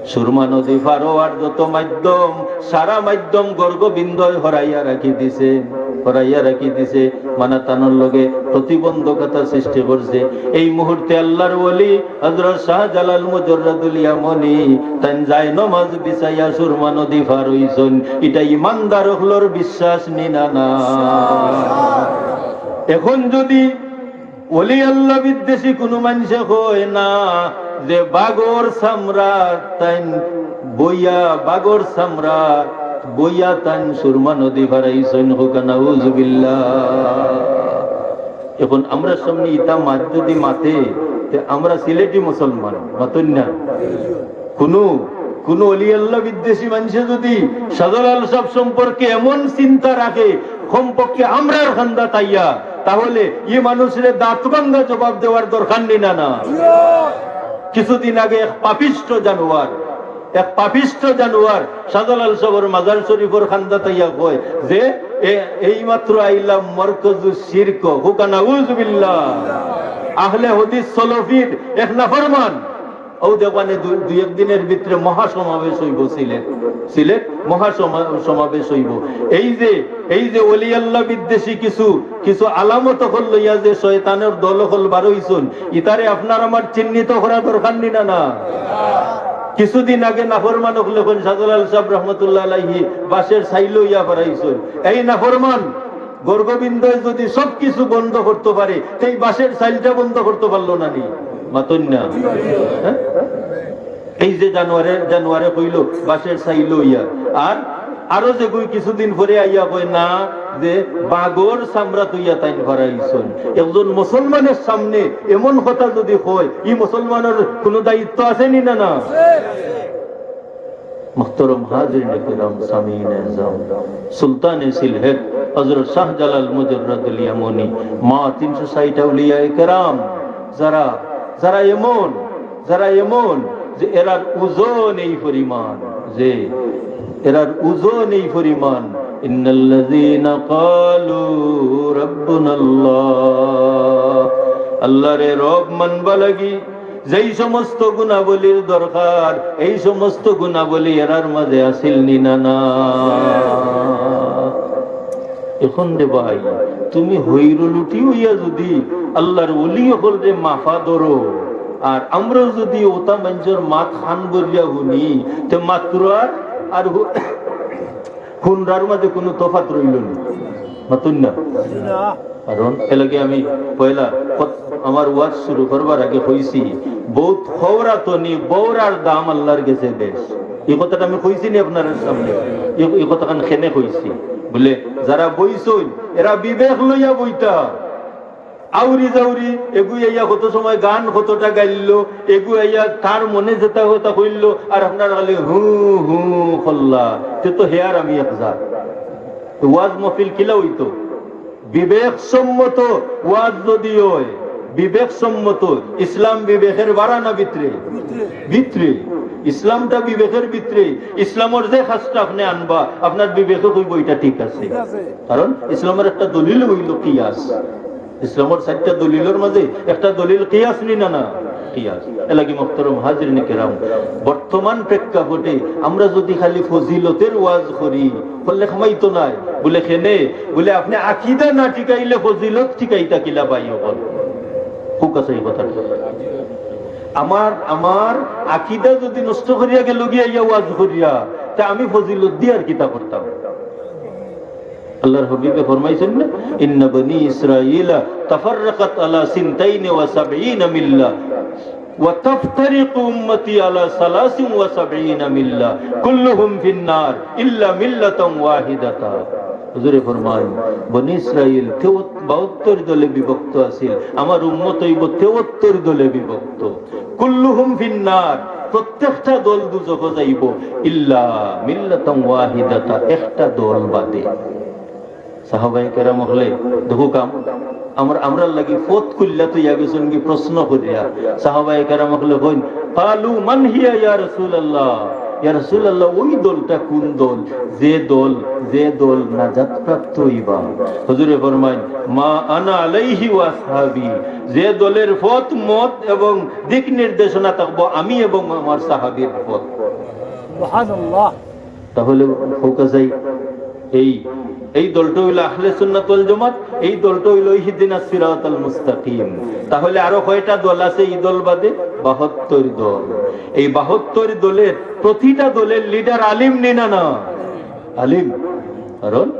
সুরমা নদী পার অওয়ার যত মাধ্যম, সারা মাধ্যম গৌরগোবিন্দয় হরাইয়া রাখি দিছে, হরাইয়া রাখি দিছে, মানে তানর লগে প্রতিবন্ধকতা সৃষ্টি করছে। এই মুহূর্তে আল্লাহর ওলি হযরত শাহজালাল মুজাররদুল ইয়ামনি তাইন যায় নমাজ বিছাইয়া সুরমা নদী পার অইছইন, ইটা ইমানদার অকলর বিশ্বাস নি না না? এখন যদি ওলি আল্লাহ বিদ্বেষী কুনু মানষে কয় না যে বাঘর চামড়া তাইন বইয়া, বাঘর চামড়া বইয়া তাইন সুরমা নদী পার অইছইন, কউক্কা নাউজুবিল্লাহ। এখন আমরার সামনে ইতা মাত যদি মাতে, তে আমরা সিলেটি মুসলমান, মাতইন না? কুনু, কুনু ওলি আল্লাহ বিদ্বেষী মানষে যদি শাহজালাল সাহেব সম্পর্কে এমন চিন্তা রাখে, কমপক্ষে আমরার কান্দাত আইয়া, তাহলে ই মানুষরে দাঁত ভাঙ্গা জবাব দেওয়ার দরকার নি না না? কিছুদিন আগে এক পাপিষ্ঠ জানোয়ার, এক পাপিষ্ঠ জানোয়ার শাহজালাল সাহেবর মাজার শরীফর কান্দাত আইয়া কয় যে, "এ-, এইমাত্র আইলাম মরকজু শিরক, কউক্কা নাউজুবিল্লাহ, আহলে হাদিস সলফির এক নাফরমান।" অউ দেখবানে দুই, দুই এক দিনর ভিতরে মহাসমাবেশ অইবো সিলেট, সিলেট মহাসমা-, সমাবেশ অইবো। এই যে, এই যে ওলি আল্লাহ বিদ্বেষী কিছু, কিছু আলামত অকল লইয়া যে শয়তানর দল অকল বার অইছইন, ইতারে আপনার আমার চিহ্নিত করা দরকার নি না না? কিছুদিন আগে নাফরমান অকলে কইন শাহজালাল সাহেব রহমতুল্লাহ আলাইহি বাঁশর ছাইল অইয়া পার অইছইন। এই নাফরমান, গৌরগোবিন্দয় যদি সব কিছু বন্ধ করতো পারে, তে এই বাঁশর ছাইলটা বন্ধ করতো পারলো না নি? মাতইন না? হ্যাঁ? এই যে জানোয়ারে, জানোয়ারে কইলো বাঁশর ছাইল অইয়া, আর আরো যেগুই কিছুদিন পরে আইয়া কয় না যে বাঘর চামড়া থইয়া তাইন পার অইছইন। একজন মুসলমানর সামনে এমন কথা যদি কয়, ই মুসলমানর কুনু দায়িত্ব আছে নি না না? মুহতারাম হাজিরিন কিরাম, সামিইন এজাম, সুলতানে সিলহেট হযরত শাহজালাল মুজাররদুল ইয়ামনি, মা তিনশো ষাইট আউলিয়ায়ে কেরাম, যারা, যারা এমন, যারা এমন যে এরার ওজন এই পরিমাণ, যে এরার ওজন এই পরিমাণ, ইন্নাল্লাযীনা ক্বালু রাব্বুনাল্লাহ, আল্লাহরে রব মানবা লাগি যেই সমস্ত গুণাবলীর দরকার, এই সমস্ত গুণাবলী এরার মাঝে আছিল নি না না? এখন রে ভাই, তুমি হৈরলুটি অইয়া যদি আল্লাহর ওলি অকলরে মাফা ধরো, আর আমরাও যদি অতা মানষর মাত কান ভরিয়া হুনি, তে মাতরার আর হু-, হুনরার মাঝে কুনু তফাত রইলো নি? মাতইন না? কারণ এর লাগি আমি পয়লা কত-, আমার ওয়াজ শুরু করবার আগে কইছি, "বউত খওরা তনি, বউরার দাম আল্লাহর গেছে বেশ।" ই কথাটা আমি কইছি নি আপনারার সামনে? ই, ই কথাখান কেনে কইছি? বুলে, যারা বইছইন, এরা বিবেক লইয়া বইতা। আউরি যাউরি, এগু আইয়া কত সময় গান কতটা গাইলো, এগু আইয়া তার মনে যেটা অয় তা কইলো, আর আপনারা খালি হু হু করলা, তে তো হে আর আমি এক জাত। তো ওয়াজ মহফিল কিলা অইতো? বিবেক সম্মত ওয়াজ যদি অয়, বিবেক সম্মত, ইসলাম বিবেকের বারা না ভিতরে? ভিতরে। ইসলামটা বিবেকের ভিতরে। ইসলামর যে কাজটা আপনে আনবা, আপনার বিবেকে কইবো ইটা ঠিক আছে। ঠিক আছে। কারণ ইসলামর একটা দলিল অইলো কিয়াস। ইসলামর চাইরটা দলিলর মাঝে একটা দলিল কিয়াস নি না না? কিয়াস। এর লাগি মুহতারাম হাজিরিন কেরাম, বর্তমান প্রেক্ষাপটে আমরা যদি খালি ফজিলতর ওয়াজ করি, করলে কামাইতো নায়। বুলে কেনে? বুলে আপনে আকিদা না টিকাইলে ফজিলত টিকাইতা কিলা ভাই অকল? খুব কাছে এই কথাটা। আমার, আমার আকিদা যদি নষ্ট করিয়া গেলো গিয়া ইয়া ওয়াজ করিয়া, তে আমি ফজিলত দি আর কিতা করতাম? আল্লাহর হাবিবে ফরমাইছইন না, "ইন্না বনি ইসরাইলা তাফাররাকাত আলা সিনতাইনি ওয়া সাবঈনা মিল্লা, ওয়া তাফতারিকু উম্মতি আলা সালাসিন ওয়া সাবঈনা মিল্লা, কুল্লুহুম ফিন নার, ইল্লা মিল্লাতান ওয়াহিদাতা।" হুজুরে ফরমাইন, বনি ইসরাইল তেও-, বাহাত্তর দলে বিভক্ত আছিল, আমার উম্মত অইবো তেহাত্তর দলে বিভক্ত। কুল্লুহুম ফিন নার, প্রত্যেকটা দল দুজখো যাইবো, ইল্লা মিল্লাতান ওয়াহিদাতা, একটা দল বাদে। সাহাবায়ে কেরাম অকলে, দেখো কাম, আমরা, আমরার লাগি পথ খুলিয়া থইয়া গেছইন গি প্রশ্ন করিয়া। সাহাবায়ে কেরাম অকলে কইন, "ক্বালু মান হিয়া ইয়া রাসূলুল্লাহ?" ইয়া রাসূলুল্লাহ, ওই দলটা কোন দল? যে দল, যে দল নাজাত প্রাপ্ত হইবা। হুজুরে ফরমাইন, "মা আনা আলাইহি ওয়া আসহাবি", যে দলের পথ, মত এবং দিক নির্দেশনা থাকবো আমি এবং আমার সাহাবীর পথ। সুবহানাল্লাহ। তাহলে হোক চাই, এই, এই দলটা হইল আহলে সুন্নাত ওয়াল জামাত, এই দলটা হইল ইহদিনাস সিরাতাল মুস্তাকিম। তাহলে আরো কয়টা দল আছে এই দল বাদে? বাহাত্তর দল। এই বাহাত্তর দলের প্রতিটা দলের লিডার আলিম নি না, না? আলিম। কারণ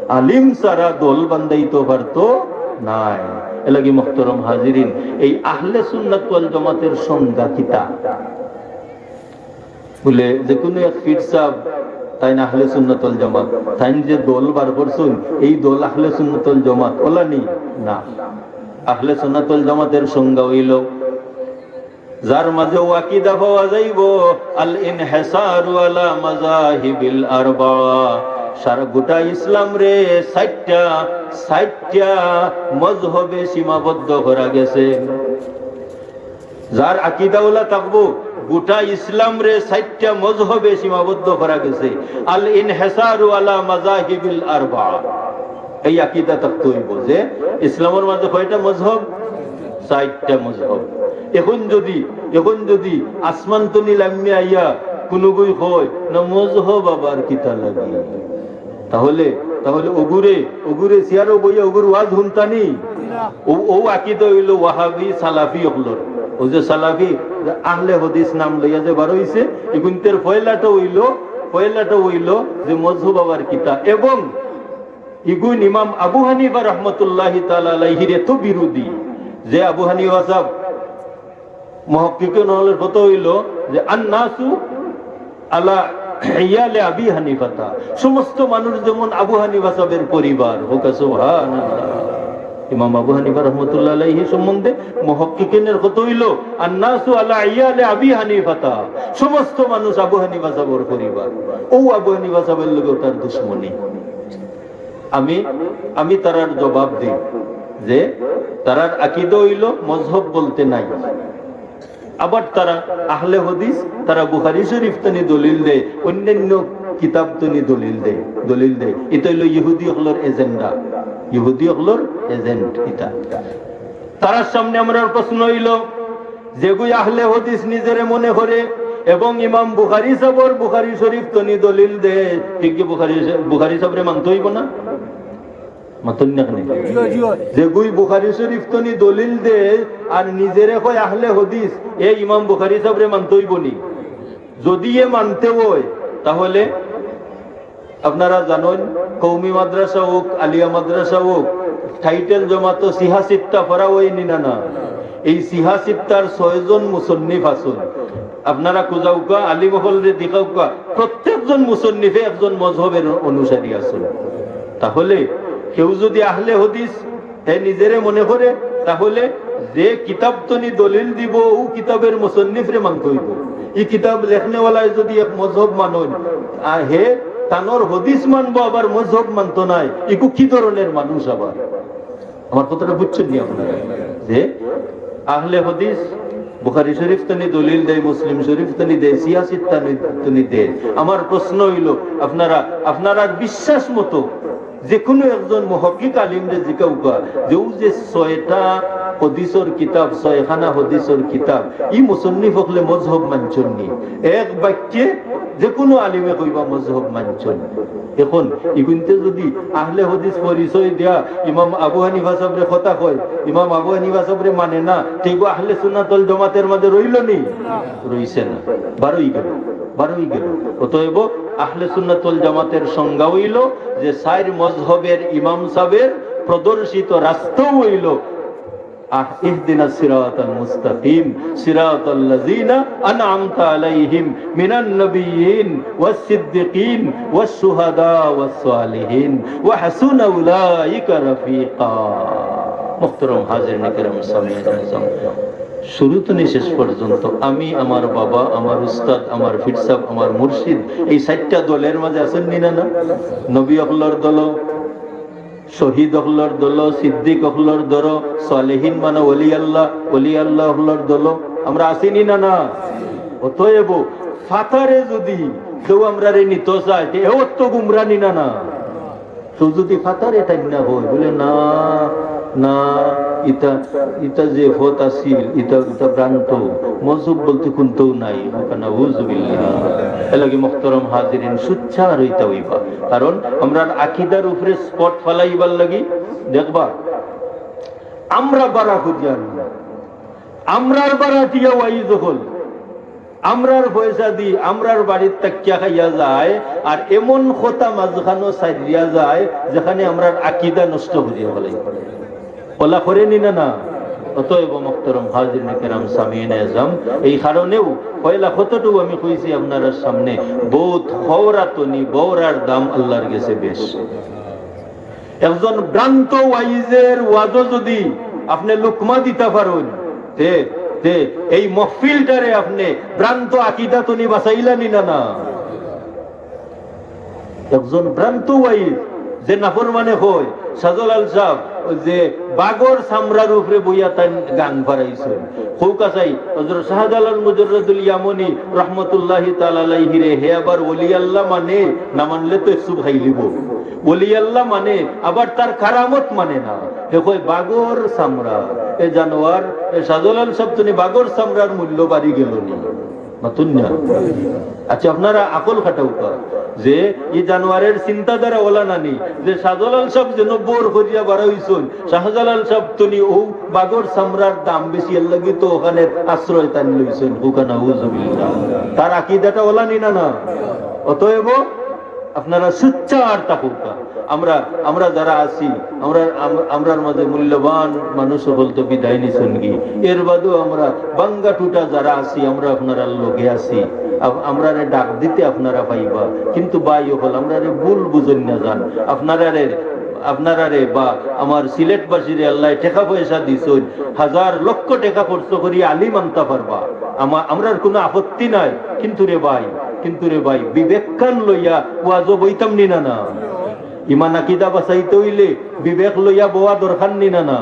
আলিম ছাড়া দল বান্ধাইতো পারতো নায়। এর লাগি মোহতরম হাজিরিন, এই আহলে সুন্নাত ওয়াল জামাতের সংজ্ঞা কিতা? বুলে, যে কোনো এক পীর সাব, তাইন আহলে সুন্নাত ওয়াল জামাত, তাইন যে দল বার করছইন, এই দল আহলে সুন্নাত ওয়াল জামাত, অলা নি? না। আহলে সুন্নাত ওয়াল জামাতের সংজ্ঞা হইল, যার মাঝে ও আকিদা পাওয়া যাইব, আল ইনহিসারু আলা মাযাহিবিল আরবাআ, সারা গোটা ইসলাম রে চাইরটা, চাইরটা মজহবে সীমাবদ্ধ করা গেছে। যার আকিদা অলা থাকবো, গোটা ইসলাম রে চাইরটা মজহবে সীমাবদ্ধ করা গেছে। আল ইনহিসারু আলা মাযাহিবিল আরবাআ। এই আকিদা থাকতে হইব যে ইসলামের মাঝে কয়টা মজহব? চাইরটা মজহব। এখন যদি, এখন যদি আসমান তনি লামিয়া আইয়া কুনুগুই কয়, "না, মজহব আবার কিতা লাগে?" তাহলে, তাহলে ওগুরে, ওগুরে চেয়ারো বইয়া ওগুর ওয়াজ হুনতানি? ও, ও আকিদা হইল ওয়াহাবি সালাফি অকলর। ও যে সালাফি, আহলে হাদিস নাম লইয়া যে বার হইছে, ইগুইনতের পয়লাটা হইল, পয়লাটা হইল যে মজহব আবার কিতা। এবং ইগুইন ইমাম আবু হানিফা রহমতুল্লাহি তাআলা আলাইহির এত বিরোধী যে আবু হানিফা সাহেব মুহাক্কিকিন অকলর কথা হইল যে, "আন্নাসু আলা ইয়ালে আবি হানিফাতা", সমস্ত মানুষ যেমন আবু হানিফা সাহেবের পরিবার। হোক সুবহানাল্লাহ। ইমাম আবু হানিফা রহমতুল্লাহ আলাইহি সম্বন্ধে মুহাক্কিকিনের কথা হইল, "আন্নাসু আলা ইয়ালে আবি হানিফাতা", সমস্ত মানুষ আবু হানিফা সাহেবের পরিবার। ও আবু হানিফা সাহেবের লগে তার দুশমনি। আমি, আমি তারার জবাব দেই যে তারার আকিদা হইল মজহব বলতে নাই। আবার তারা আহলে হাদিস, তারা বুখারী শরীফ তনি দলিল দেয়, অন্যান্য কিতাব তনি দলিল দেয়, দলিল দেয়। এটা হইল ইহুদি অকলর এজেন্ডা, ইহুদি অকলর এজেন্ট এটা। তারার সামনে আমরার প্রশ্ন হইল, যেগুই আহলে হাদিস নিজেরে মনে করে এবং ইমাম বুখারী সাহেবর বুখারী শরীফ তনি দলিল দেয়, ঠিক কি বুখারী, বুখারী সাহেবরে মানতে হইব না? মাতইন না কেনে? জি অয়, জি অয়। যেগুই বুখারী শরীফ তনি দলিল দেয় আর নিজেরে কয় আহলে হাদিস, এ ইমাম বুখারী সাহেবরে মানতে হইব নি? যদি এ মানতে হয়, তাহলে আপনারা জানেন, কওমি মাদ্রাসা হোক, আলিয়া মাদ্রাসা হোক, টাইটেল জমা তো সিহা সিত্তা পড়া অয় নি না, না? এই সিহা সিত্তার ছয়জন মুসন্নিফ আছইন। আপনারা খুজাউক্কা, আলিম অকলরে দেখাউক্কা, প্রত্যেকজন মুসন্নিফে একজন মজহবের অনুসারী আছইন। তাহলে কেউ যদি আহলে হাদিস হে নিজেরে মনে করে, তাহলে যে কিতাব তনি দলিল দিব, ও কিতাবের মুসন্নিফরে মানতে হইব। ই কিতাব লেখনেওয়ালায় যদি এক মজহব মানইন, আর হে তানর হাদিস মানবো, আবার মজহব মানতো নায়, ইগু কি ধরনের মানুষ আবার? আমার কথাটা বুঝছইন নি আপনারা? যে আহলে হাদিস বুখারী শরীফ তনি দলিল দেয়, মুসলিম শরীফ তনি দেয়, সিহা সিত্তা তনি দেয়। আমার প্রশ্ন হইল, আপনারা, আপনারার বিশ্বাস মতো যে কোনো একজন মুহাক্কিক আলিমরে জিকাউক্কা, যে ও যে ছয়টা হাদিসর কিতাব, ছয়খানা হাদিসর কিতাব, ই মুসন্নিফ অকলে মজহব মানছইন নি? এক বাক্যে যে কোনো আলিমে কইবা মজহব মানছইন। এখন ইগুইন্তে যদি আহলে হাদিস পরিচয় দিয়া ইমাম আবু হানিফা সাহেবরে কথা কয়, ইমাম আবু হানিফা সাহেবরে মানে না, তে ইগু আহলে সুন্নাত ওয়াল জামাতের মাঝে রইল নি? রইছে না, বারই গেল, বারই গেল। অতএব আহলে সুন্নাত ওয়াল জামাতের সংজ্ঞা হইল যে চাইর মজহবের ইমাম সাহেবের প্রদর্শিত রাস্তা হইল আহ, ইহদিনাস সিরাতাল মুস্তাকিম, সিরাতাল্লাযিনা আনআমতা আলাইহিম মিনান নাবিয়্যিন ওয়াস সিদ্দিকিন ওয়াশ শুহাদা ওয়াস সালিহিন ওয়া হাসুনা উলাইকা রাফিকা। মুহতারাম হাজিরিন কিরাম, সামিঈন আযম, শুরু তনি শেষ পর্যন্ত আমি, আমার বাবা, আমার উস্তাদ, আমার পীর সাব, আমার মুর্শিদ, এই চাইরটা দলের মাঝে আছইন নি না, না? নবী অকলর দল, শহীদ অকলর দল, সিদ্দিক অকলর দল, সালেহিন মানে ওলি আল্লাহ, ওলি আল্লাহ অকলর দল, আমরা আছি নি না, না? অতএব ফাতারে যুদি কেউ আমরারে নিতো চায়, তে এও তো গুমরা নি না, না? কেউ যুদি ফাতারে টাইন্না কয়, বুলে, "না, না, ইতা, ইতা যে পথ আছিল, ইতা, ইতা ভ্রান্ত, মজহব বলতে কুন্তাউ নাই।" নাউজুবিল্লাহ। এরলাগি মোহতরম হাজিরিন, সুচ্চার অইতা অইবা। কারণ আমরার আকিদার উপরে spot ফালাইবার লাগি, দেখবা, আমরা বাড়া খুজিয়া আনি, আমরার বাড়া দিয়া ওয়াইজ অকল, আমরার পয়সা দি, আমরার বাড়িত থাকিয়া খাইয়া যায়, আর এমন কথা মাঝখানো ছাড়িয়া যায়, যেখানে আমরার আকিদা নষ্ট করিয়া ফালায়। অলা করে নি না, না? অতএব মোহতরম হাজিরিন কেরাম, সামিইন এজাম, এই কারণেউ পয়লা কতটুকু আমি কইছি আপনারার সামনে, বউত খওরাতনি বউরার দাম আল্লার গেছে বেশ। একজন ভ্রান্ত ওয়াইজের ওয়াজো যুদি আপনে লুকমা দিতা পারইন, তে, তে এই মহফিলটারে আপনে ভ্রান্ত আকিদা তনি বাঁচাইলা নি না, না? একজন ভ্রান্ত ওয়াইজ যে নাফরমানে কয়, শাহজালাল সাব, ওই যে বাঘর চামড়ার উপরে বইয়া তাইন গান ফারাইছইন। কউক্কা চাই, হযরত শাহজালাল মুজাররদুল ইয়ামনি রহমতুল্লাহি তাআলা আলাইহিরে, হে আবার ওলি আল্লাহ মানে, না মানলে তো একটু খাইলিব। ওলি আল্লাহ মানে, আবার তার কারামত মানে না। হে কয়, "বাঘর চামড়া, এ জানোয়ার, এ শাহজালাল সাব, তনি বাঘর চামড়ার মূল্য বাড়ি গেল নি?" মাতুন না। আচ্ছা, আপনারা আকল খাটাউক্কা যে ই জানোয়ারের চিন্তাধারা অলা নানি, যে শাহজালাল সাব যেন বউর করিয়া বাড়া অইছইন, শাহজালাল সাব তনি অউ বাঘর চামড়ার দাম বেশি, এরলাগি তো অখানে আশ্রয় তাইন লইছইন। কউক্কা নাউজুবিল্লাহ। তার আকিদাটা অলা নি না, না? অতএব আপনারা সুচ্চার থাকউক্কা। আমরা, আমরা যারা আছি, আমরা, আম-, আমরার মাঝে মূল্যবান মানুষ অকল তো বিদায় নিছইন গি। এর বাদেও আমরা ভাঙ্গা টুটা যারা আছি, আমরা আপনারার লগে আছি। আপ-, আমরারে ডাক দিতে আপনারা পাইবা। কিন্তু ভাই অকল, আমরারে ভুল বুঝইন না যান। আপনারারে, আপনারারে বা আমার সিলেটবাসীরে আল্লায় টেকা পয়সা দিছইন, হাজার লক্ষ টেকা খরচ করি আলিম আনতা পারবা। আমা-, আমরার কুনু আপত্তি নাই। কিন্তু রে ভাই, কিন্তু রে ভাই, বিবেকখান লইয়া ওয়াজো বইতাম নি না, না? ইমান আকিদা বাঁচাইতে অইলে বিবেক লইয়া বওয়া দরকার নি না, না?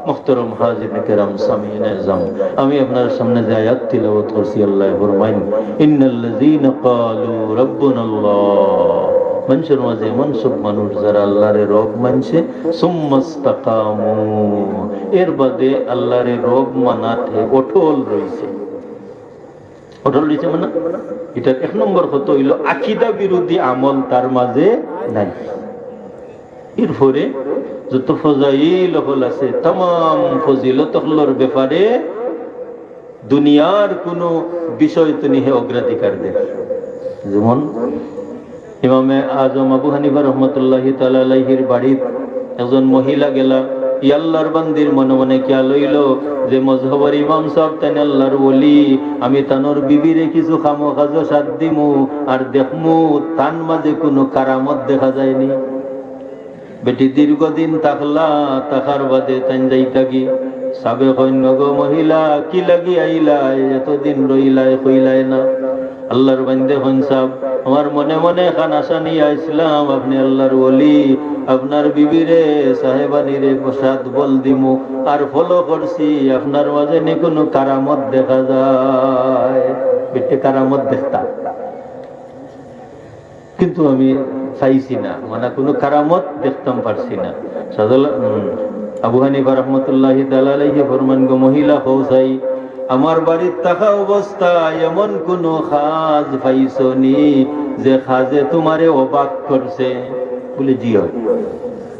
মোহতরম হাজিরিন কেরাম, সামিইন এজাম, আমি আপনারার সামনে যে আয়াত তিলাওয়াত করছি, আল্লায় ফরমাইন, "ইন্নাল্লাযীনা ক্বালু রাব্বুনাল্লাহ।" মানষর মাঝে এমন সব মানুষ যারা আল্লারে রব মানছে, "সুম্মাস্তাকামু", এর বাদে আল্লারে রব মানাত হে অটল রইছে। অটল রইছে মানে, ইটার এক নম্বর কথা অইলো আকিদা বিরোধী আমল তার মাঝে নাই। এরপরে যত ফজাইল অকল আছে, তামাম ফজিলত অকলর ব্যাপারে দুনিয়ার কুনু বিষয় তনি হে অগ্রাধিকার দেয়। যেমন ইমামে আজম আবু হানিফা রহমতুল্লাহি তাআলা আলাইহির বাড়িত একজন মহিলা গেলা, ই আল্লার বান্দির মনে মনে খিয়াল অইলো যে মজহবর ইমাম সাব তাইন আল্লার ওলি, আমি তানর বিবিরে কিছু কামো কাজো সাথ দিমু আর দেখমু তান মাঝে কুনু কারামত দেখা যায়নি। বেটি দীর্ঘদিন থাকলা, থাকার বাদে তাইন যাইতা গি। সাবে কইন, "গো মহিলা, কি লাগি আইলায়? এতদিন রইলায়, কইলায় না।" আল্লার বান্দে কইন, "সাব, আমার মনে মনে খান আশা নিয়া আইছলাম, আপনে আল্লার ওলি, আপনার বিবিরে, সাহেবানিরে প্রসাদ বল দিমু, আর ফলো করছি, আপনার মাঝে নি কুনু কারামত দেখা যায়?" বেটি কারামত দেখতা। কিন্তু আমি পাইছি না, মানে কুনু কারামত দেখতাম পারছি না। সাজাল-, উম, আবু হানিফা রহমতুল্লাহি তাআলা আলাইহি ফরমান, "গো মহিলা, কও চাই, আমার বাড়িত থাকা অবস্থায় এমন কুনু কাজ পাইছো নি যে কাজে তুমারে অবাক করছে?" বুলে, "জি অয়।"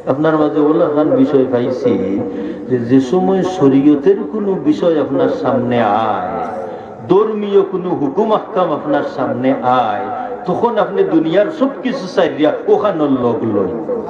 আপনার মাঝে অলাখান বিষয় পাইছি যে, যে সময় শরীয়তের কুনু বিষয় আপনার সামনে আয়, ধর্মীয় কুনু হুকুম আহকাম আপনার সামনে আয়, তখন আপনে দুনিয়ার সব কিছু ছাড়িয়া অখানর লগ লইন।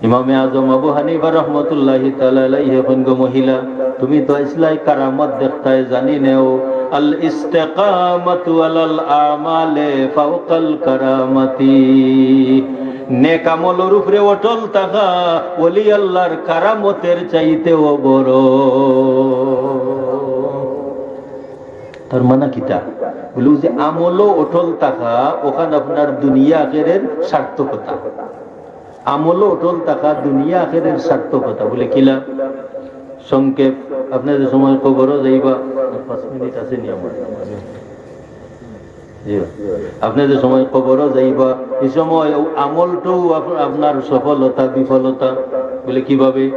ইমামে আজম আবু হানিফা রহমতুল্লাহি তাআলা আলাইহি কইন, "গো মহিলা, তুমি তো আইছলায় কারামত দেখতায়, জানি নেও, আল ইস্তেকামাতু আলাল আমালে ফাওকাল কারামাতি।" নেক আমলর উপরে অটল থাকা ওলি আল্লার কারামতের চাইতেও বড়। তার মানে কিতা? বুলে, যে আমলো অটল থাকা, অখান আপনার দুনিয়া আখেরের সার্থকতা। আমলো অটল থাকা দুনিয়া আখেরের সার্থকতা। বুলে, কিলা? সংক্ষেপ, আপনে যে সময় কবরো যাইবা, পাঁচ মিনিট আছে নি আমার? জি। আপনে যে সময় কবরো যাইবা, ই সময় অউ আমলটাউ আপ-, আপনার সফলতা, বিফলতা, বলে কিভাবে?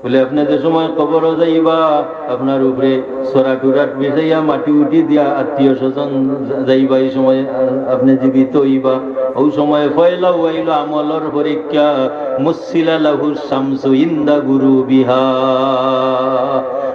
বলে, আপনে যে সময় কবরো যাইবা, আপনার উপরে ছড়া টুরাট বিছাইয়া মাটি উঠি দিয়া আত্মীয় স্বজন যা-, যাইবা, ই সময়, আ, আপনে জীবিত অইবা। অউ সময় পয়লা অইলো আমলর পরীক্ষা, মুসিলা লাহু শামসু ইন্দা গুরুবিহা।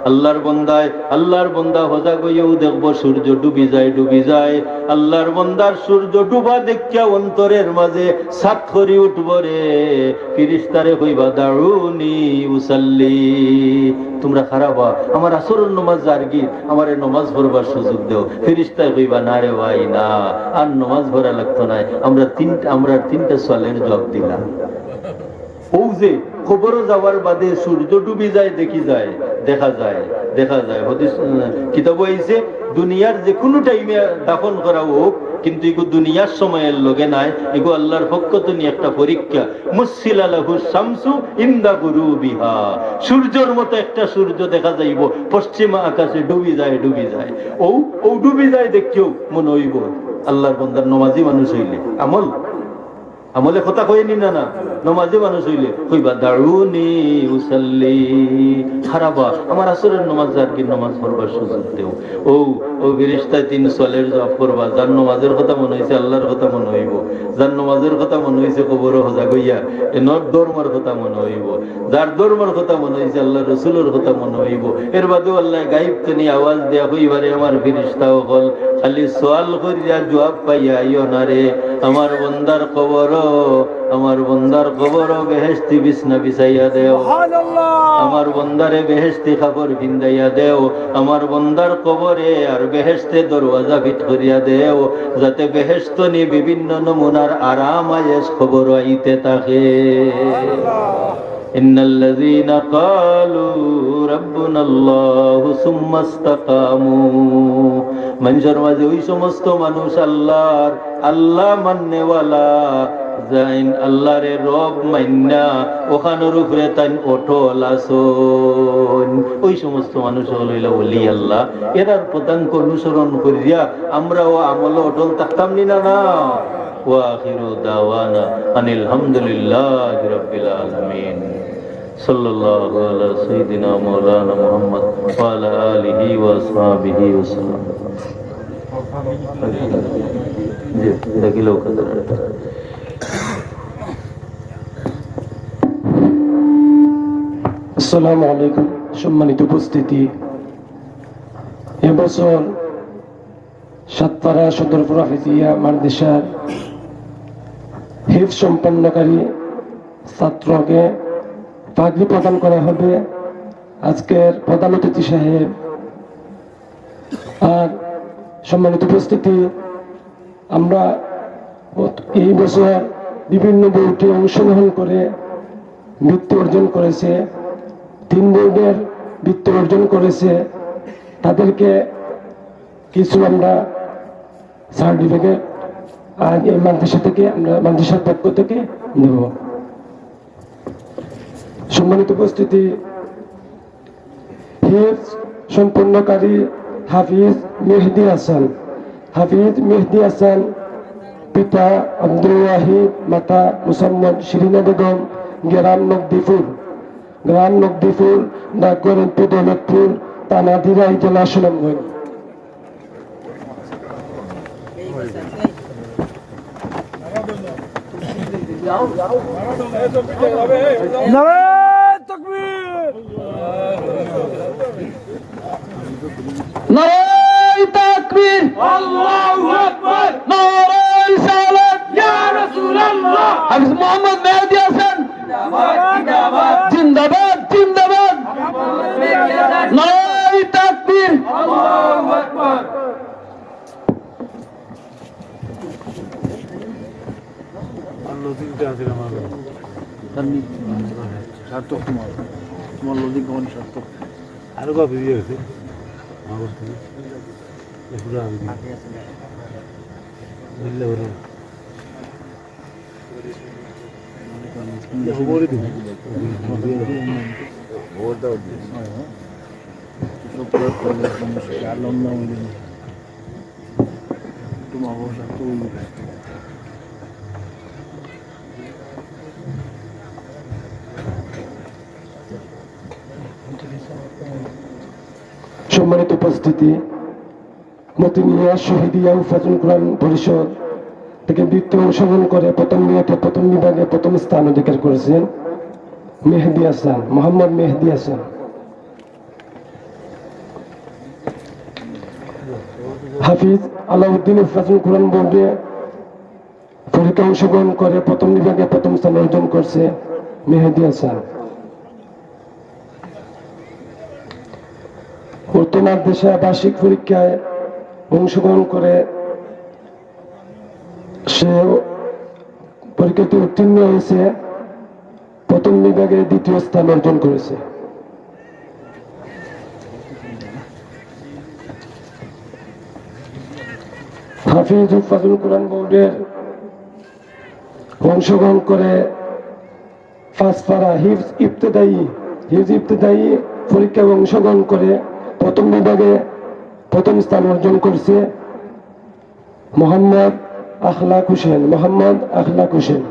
আল্লার বন্দায়, আল্লার বন্দা হজাগ অইয়াউ দেখবো সূর্য ডুবি যায়, ডুবি যায়। আল্লার বন্দার সূর্য ডুবা দেখিয়া অন্তরের মাঝে সাত করি উঠবো রে, ফিরিস্তারে কইবা, "দাউনি উসাল্লি।" তুমরা খাড়া অও, আমার আসরর নমাজ যারগি, আমারে নমাজ পড়বার সুযোগ দেও। ফিরিস্তায় কইবা, "না রে ভাই, না, আর নমাজ পড়া লাগতো নায়, আমরা তিন, আমরা তিনটা সওয়ালর জুয়াব দিলাম।" অউ যে কবরো যাওয়ার বাদে সূর্য ডুবি যায়, দেখি যায়, দেখা যায়, দেখা যায়। হাদিস, আহ, কিতাবো আইছে, দুনিয়ার যে কুনু টাইমে দাফন করা অউক, কিন্তু ইগু দুনিয়ার সময়র লগে নায়, ইগু আল্লার পক্ষ থনে একটা পরীক্ষা। মুসিলা লাহু শামসু ইন্দা গুরুবিহা। সূর্যর মতো একটা সূর্য দেখা যাইবো পশ্চিম আকাশে, ডুবি যায়, ডুবি যায়। অউ, অউ ডুবি যায় দেখিয়াউ মনো অইবো আল্লার বন্দার নমাজি মানুষ অইলে। আমল, আমলে কথা কইনি না, না, নমাজি মানুষ অইলে কইবা, "দাউনি উসাল্লি।" খাড়া অও, আমার আসরর নমাজ যারগি, নমাজ পড়বার সুযোগ দেও। অউ, অউ ফিরিস্তায় তিন সওয়ালর জুয়াব করবা। যার নমাজর কথা মনো অইছে, আল্লার কথা মনো অইবো। যার নমাজর কথা মনো অইছে, কবরো হজাগ অইয়া, এনর ধর্মর কথা মনো অইবো। যার ধর্মর কথা মনো অইছে, আল্লার রসুলর কথা মনো অইবো। এর বাদেও আল্লায় গাইব থনে আওয়াজ দিয়া কইবা রে, আমার ফিরিস্তা অকল, খালি সওয়াল করিয়া জুয়াব পাইয়া আইও না রে। আমার বন্দার কবরো, আমার বন্দার কবরো বেহেশতি বিছনা বিছাইয়া দেও। সুবহানাল্লাহ। আমার বন্দারে বেহেশতি কাপড় পিন্দাইয়া দেও। আমার বন্দার কবরে আর বেহেশতে দরওয়াজা ফিট করিয়া দেও, যাতে বেহেশত নি বিভিন্ন নমুনার আরাম আয়েশ কবরো আইতে থাকে। সুবহানাল্লাহ। ইন্নাল্লাযীনা ক্বালু রাব্বুনাল্লাহু সুম্মাস্তাকামু। মানষর মাঝে অউ সমস্ত মানুষ আল্লার, আল্লা মাননেওয়ালা, যেইন আল্লারে রব মাইন্না, অখানর উপরে তাইন অটল আছইন। অউ সমস্ত মানুষ অকল অইলা ওলি আল্লা। এরার পদাঙ্ক অনুসরণ করিয়া আমরাও আমলো অটল থাকতাম নি না, না? ওয়া আখিরু দাওয়ানা আনিল হামদুলিল্লাহি রাব্বিল আলামিন। সাল্লাল্লাহু আলা সাইয়্যিদিনা মাওলানা মুহাম্মদ ওয়া আলা আলিহি ওয়া আসহাবিহি ওয়া সাল্লাম। জি, দেখিল কথা। আসসালামু আলাইকুম। সম্মানিত উপস্থিতি, এবছর সাতপাড়া সদরপুর হাফিজিয়া মাদ্রাসার হিফজ সম্পন্নকারী ছাত্রকে পাগড়ি প্রদান করা হবে। আজকের প্রধান অতিথি সাহেব, আর সম্মানিত উপস্থিতি, আমরা এই বছর বিভিন্ন বোর্ডে অংশগ্রহণ করে বৃত্তি অর্জন করেছে, তিন বোর্ডের বৃত্তি অর্জন করেছে, তাদেরকে কিছু আমরা সার্টিফিকেট আজ এই মাদ্রাসা থেকে, আমরা মাদ্রাসার পক্ষ থেকে দেব। সম্মানিত উপস্থিতি, হিফজ সম্পন্নকারী হাফিজ মেহেদি হাসান। হাফিজ মেহেদি হাসান, পিতা আব্দুল ওয়াহিদ, মাতা মুসাম্মদ শিরিনা বেগম, গ্রাম নকদিপুর, গ্রাম নকদিপুর, ডাকঘর এমপি দৌলতপুর, থানা দিরাই, জেলা সুনামগঞ্জ। নারায়ে তাকবীর। নারায়ে তাকবীর। আল্লাহু আকবার। নারায়ে রিসালাত। ইয়া রাসূলুল্লাহ। হাফিজ মোহাম্মদ মেহেদি হাসান। জিন্দাবাদ, জিন্দাবাদ। নারায়ে তাকবীর। আল্লাহু আকবার। আর লজিকটা আছে আমার। সার্থক তোমার, তোমার লজিক অনেক সার্থক। আরো কপি দিয়ে গেছে। আমার কাছ থেকে। এগুলো আমি দিই। দিলে ওরা। সম্মানিত উপস্থিতি, মতিমিয়া শহীদিয়া হুফাজুল কোরআন পরিষদ থেকে দ্বিতীয় অংশগ্রহণ করে প্রথম বিভাগে, প্রথম বিভাগে প্রথম স্থান অধিকার করেছেন মেহেদি হাসান, মোহাম্মদ মেহেদি হাসান। হাফিজ আলাউদ্দিন হুফাজুল কোরআন বোর্ডে পরীক্ষায় অংশগ্রহণ করে প্রথম বিভাগে প্রথম স্থান অর্জন করছে মেহেদি হাসান। উত্তর মাদ্রাসা বার্ষিক পরীক্ষায় অংশগ্রহণ করে সে পরীক্ষাতে উত্তীর্ণ হয়েছে, প্রথম বিভাগে দ্বিতীয় স্থান অর্জন করেছে। হাফিজ হুফাজুল কোরআন বোর্ডের অংশগ্রহণ করে পাঁচপাড়া হিফজ ইবতেদায়ী, হিফজ ইবতেদায়ী পরীক্ষায় অংশগ্রহণ করে প্রথম বিভাগে প্রথম স্থান অর্জন করছে মোহাম্মদ আখলাক হোসেন, মোহাম্মদ আখলাক হোসেন।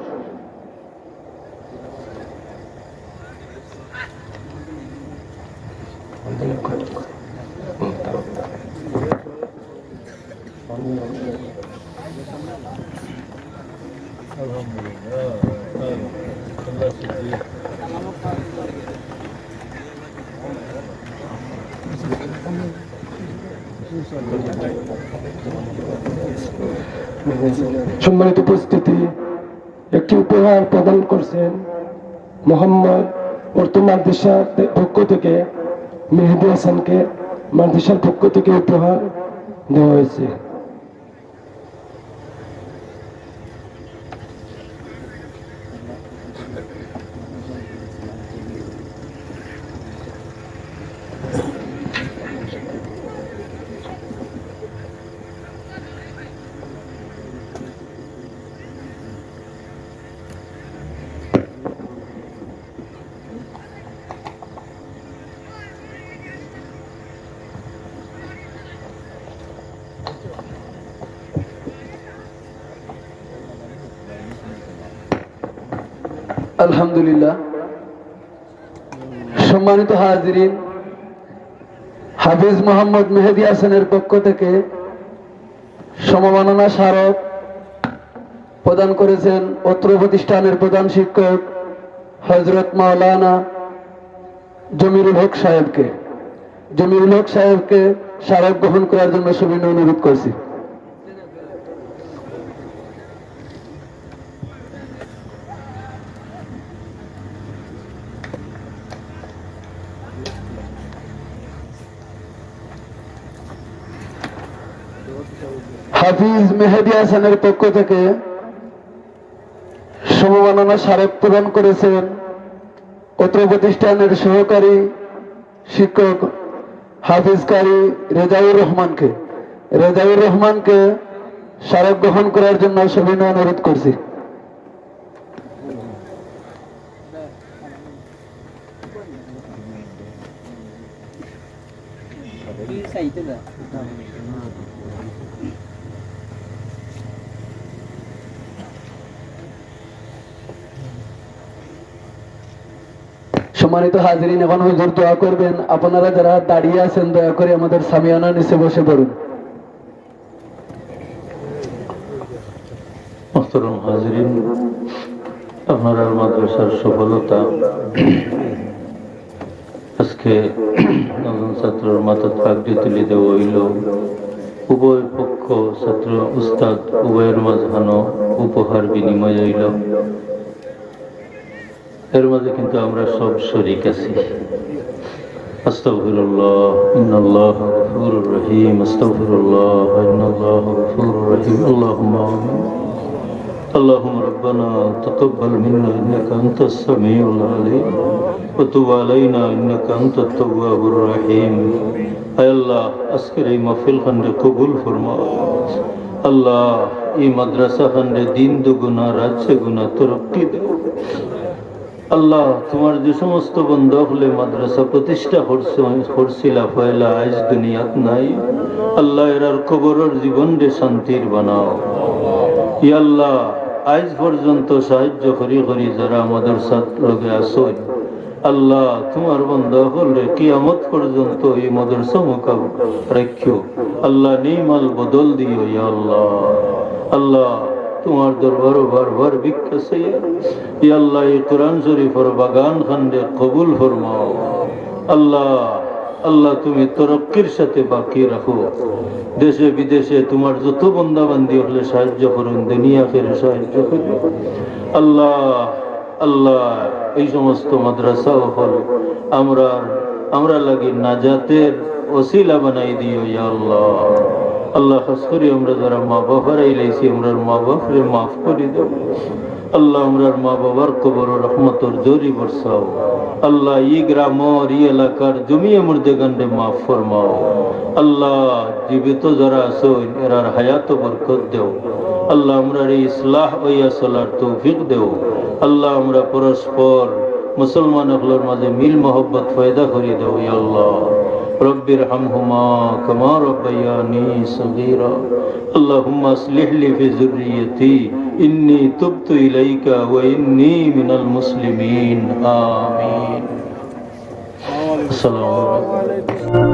সম্মানিত উপস্থিতি, একটি উপহার প্রদান করছেন মোহাম্মদ অর্থ মাদ্রাসার পক্ষ থেকে মেহেদি হাসানকে, মাদ্রাসার পক্ষ থেকে উপহার দেওয়া হয়েছে। আলহামদুলিল্লাহ। সম্মানিত হাজিরিন, হাফিজ মোহাম্মদ মেহেদি হাসানের পক্ষ থেকে সমমাননা স্মারক প্রদান করেছেন অত্র প্রতিষ্ঠানের প্রধান শিক্ষক হযরত মাওলানা জমিরুল হক সাহেবকে। জমিরুল হক সাহেবকে স্মারক গ্রহণ করার জন্য সবিনয় অনুরোধ করছি। হাফিজ মেহেদি হাসানের পক্ষ থেকে সমমাননা স্মারক প্রদান করেছেন অত্র প্রতিষ্ঠানের সহকারী শিক্ষক হাফিজ কারি রেজাউর রহমানকে। রেজাউর রহমানকে স্মারক গ্রহণ করার জন্য সবিনয় অনুরোধ করছি। সম্মানিত হাজিরিন, এখন হুজুর দোয়া করবেন। আপনারা যারা দাঁড়িয়ে আছেন, দয়া করে আমাদের সামিয়ানা নিচে বসে পড়ুন। মোহতরম হাজিরিন, আপনারার মাদ্রাসার সফলতা আজকে নজন ছাত্রর মাথাত পাগড়ি তুলি দেওয়া অইলো। উভয় পক্ষ, ছাত্র উস্তাদ উভয়র মাঝখানো উপহার বিনিময় অইলো। এর মাঝে কিন্তু আমরা সব শরিক আছি। আস্তাগফিরুল্লাহ, ইন্নাল্লাহ গফুরুর রহিম। আস্তাগফিরুল্লাহ, ইন্নাল্লাহ গফুরুর রহিম। আল্লাহুম্মা আমিন। اللهم ربنا تقبل منا إنك أنت السميع العليم وتب علينا إنك أنت التواب الرحيم। আয় আল্লাহ, আজকের এই মাহফিল খানরে কবুল ফরমাও। আল্লাহ, এই মাদ্রাসা খানরে দিন দুগুণা রাত চেগুণা তরক্কি দাও। আল্লাহ, তুমার যে সমস্ত বন্দা অকলে মাদ্রাসা প্রতিষ্ঠা করছে, করছিলা পয়লা, আইজ দুনিয়াত নাই, আল্লাহ, এরার কবরর জীবনরে শান্তির বানাও। ইয়া আল্লাহ, আইজ পর্যন্ত সাহায্য করি করি যারা মাদ্রাসার লগে আছইন, আল্লাহ, তুমার বন্দা অকলরে কিয়ামত পর্যন্ত এই মাদ্রাসা মোকাব-, রাখিও। আল্লাহ, নেইমাল বদল দিও, ইয়া আল্লাহ। আল্লাহ, তুমার দরবারো বারবার ভিক্ষা চাই। ইয়া আল্লাহ, এই কোরআন শরীফর বাগান খানরে কবুল ফরমাও। আল্লাহ, আল্লাহ, তুমি তরক্কির সাথে বাকি রাখো। দেশে বিদেশে তুমার যত বন্দা বান্দি অকলে সাহায্য করইন, দুনিয়া আখেরে সাহায্য করইন। আল্লাহ, আল্লাহ, এই সমস্ত মাদ্রাসা অকল আমরার, আমরার লাগি নাজাতের ওসিলা বানাই দিও, ইয়া আল্লাহ। আল্লাহ, খাস করি আমরা যারা মা বাপ হারাইলাইছি, আমরার মা বাপরে মাফ করি দেও। আল্লাহ, আমরার মা বাবার কবরো রহমতর জরি বরসাও। আল্লাহ, ই গ্রামর, ই এলাকার জমিয়ে মুর্দেগানরে মাফ ফরমাও। আল্লাহ, জীবিত যারা আছইন, এরার হায়াতো বরকত দেও। আল্লাহ, আমরারে ইসলাহ অইয়া চলার তৌফিক দেও। আল্লাহ, আমরা পরস্পর মুসলমান অকলর মাঝে মিল মহব্বত পয়দা করি দেও, ইয়া আল্লাহ। رب ارحمهما كما ربياني صغيرا. اللهم أصلح لي في ذريتي إني تبت إليك وإني من المسلمين. آمين. السلام عليكم.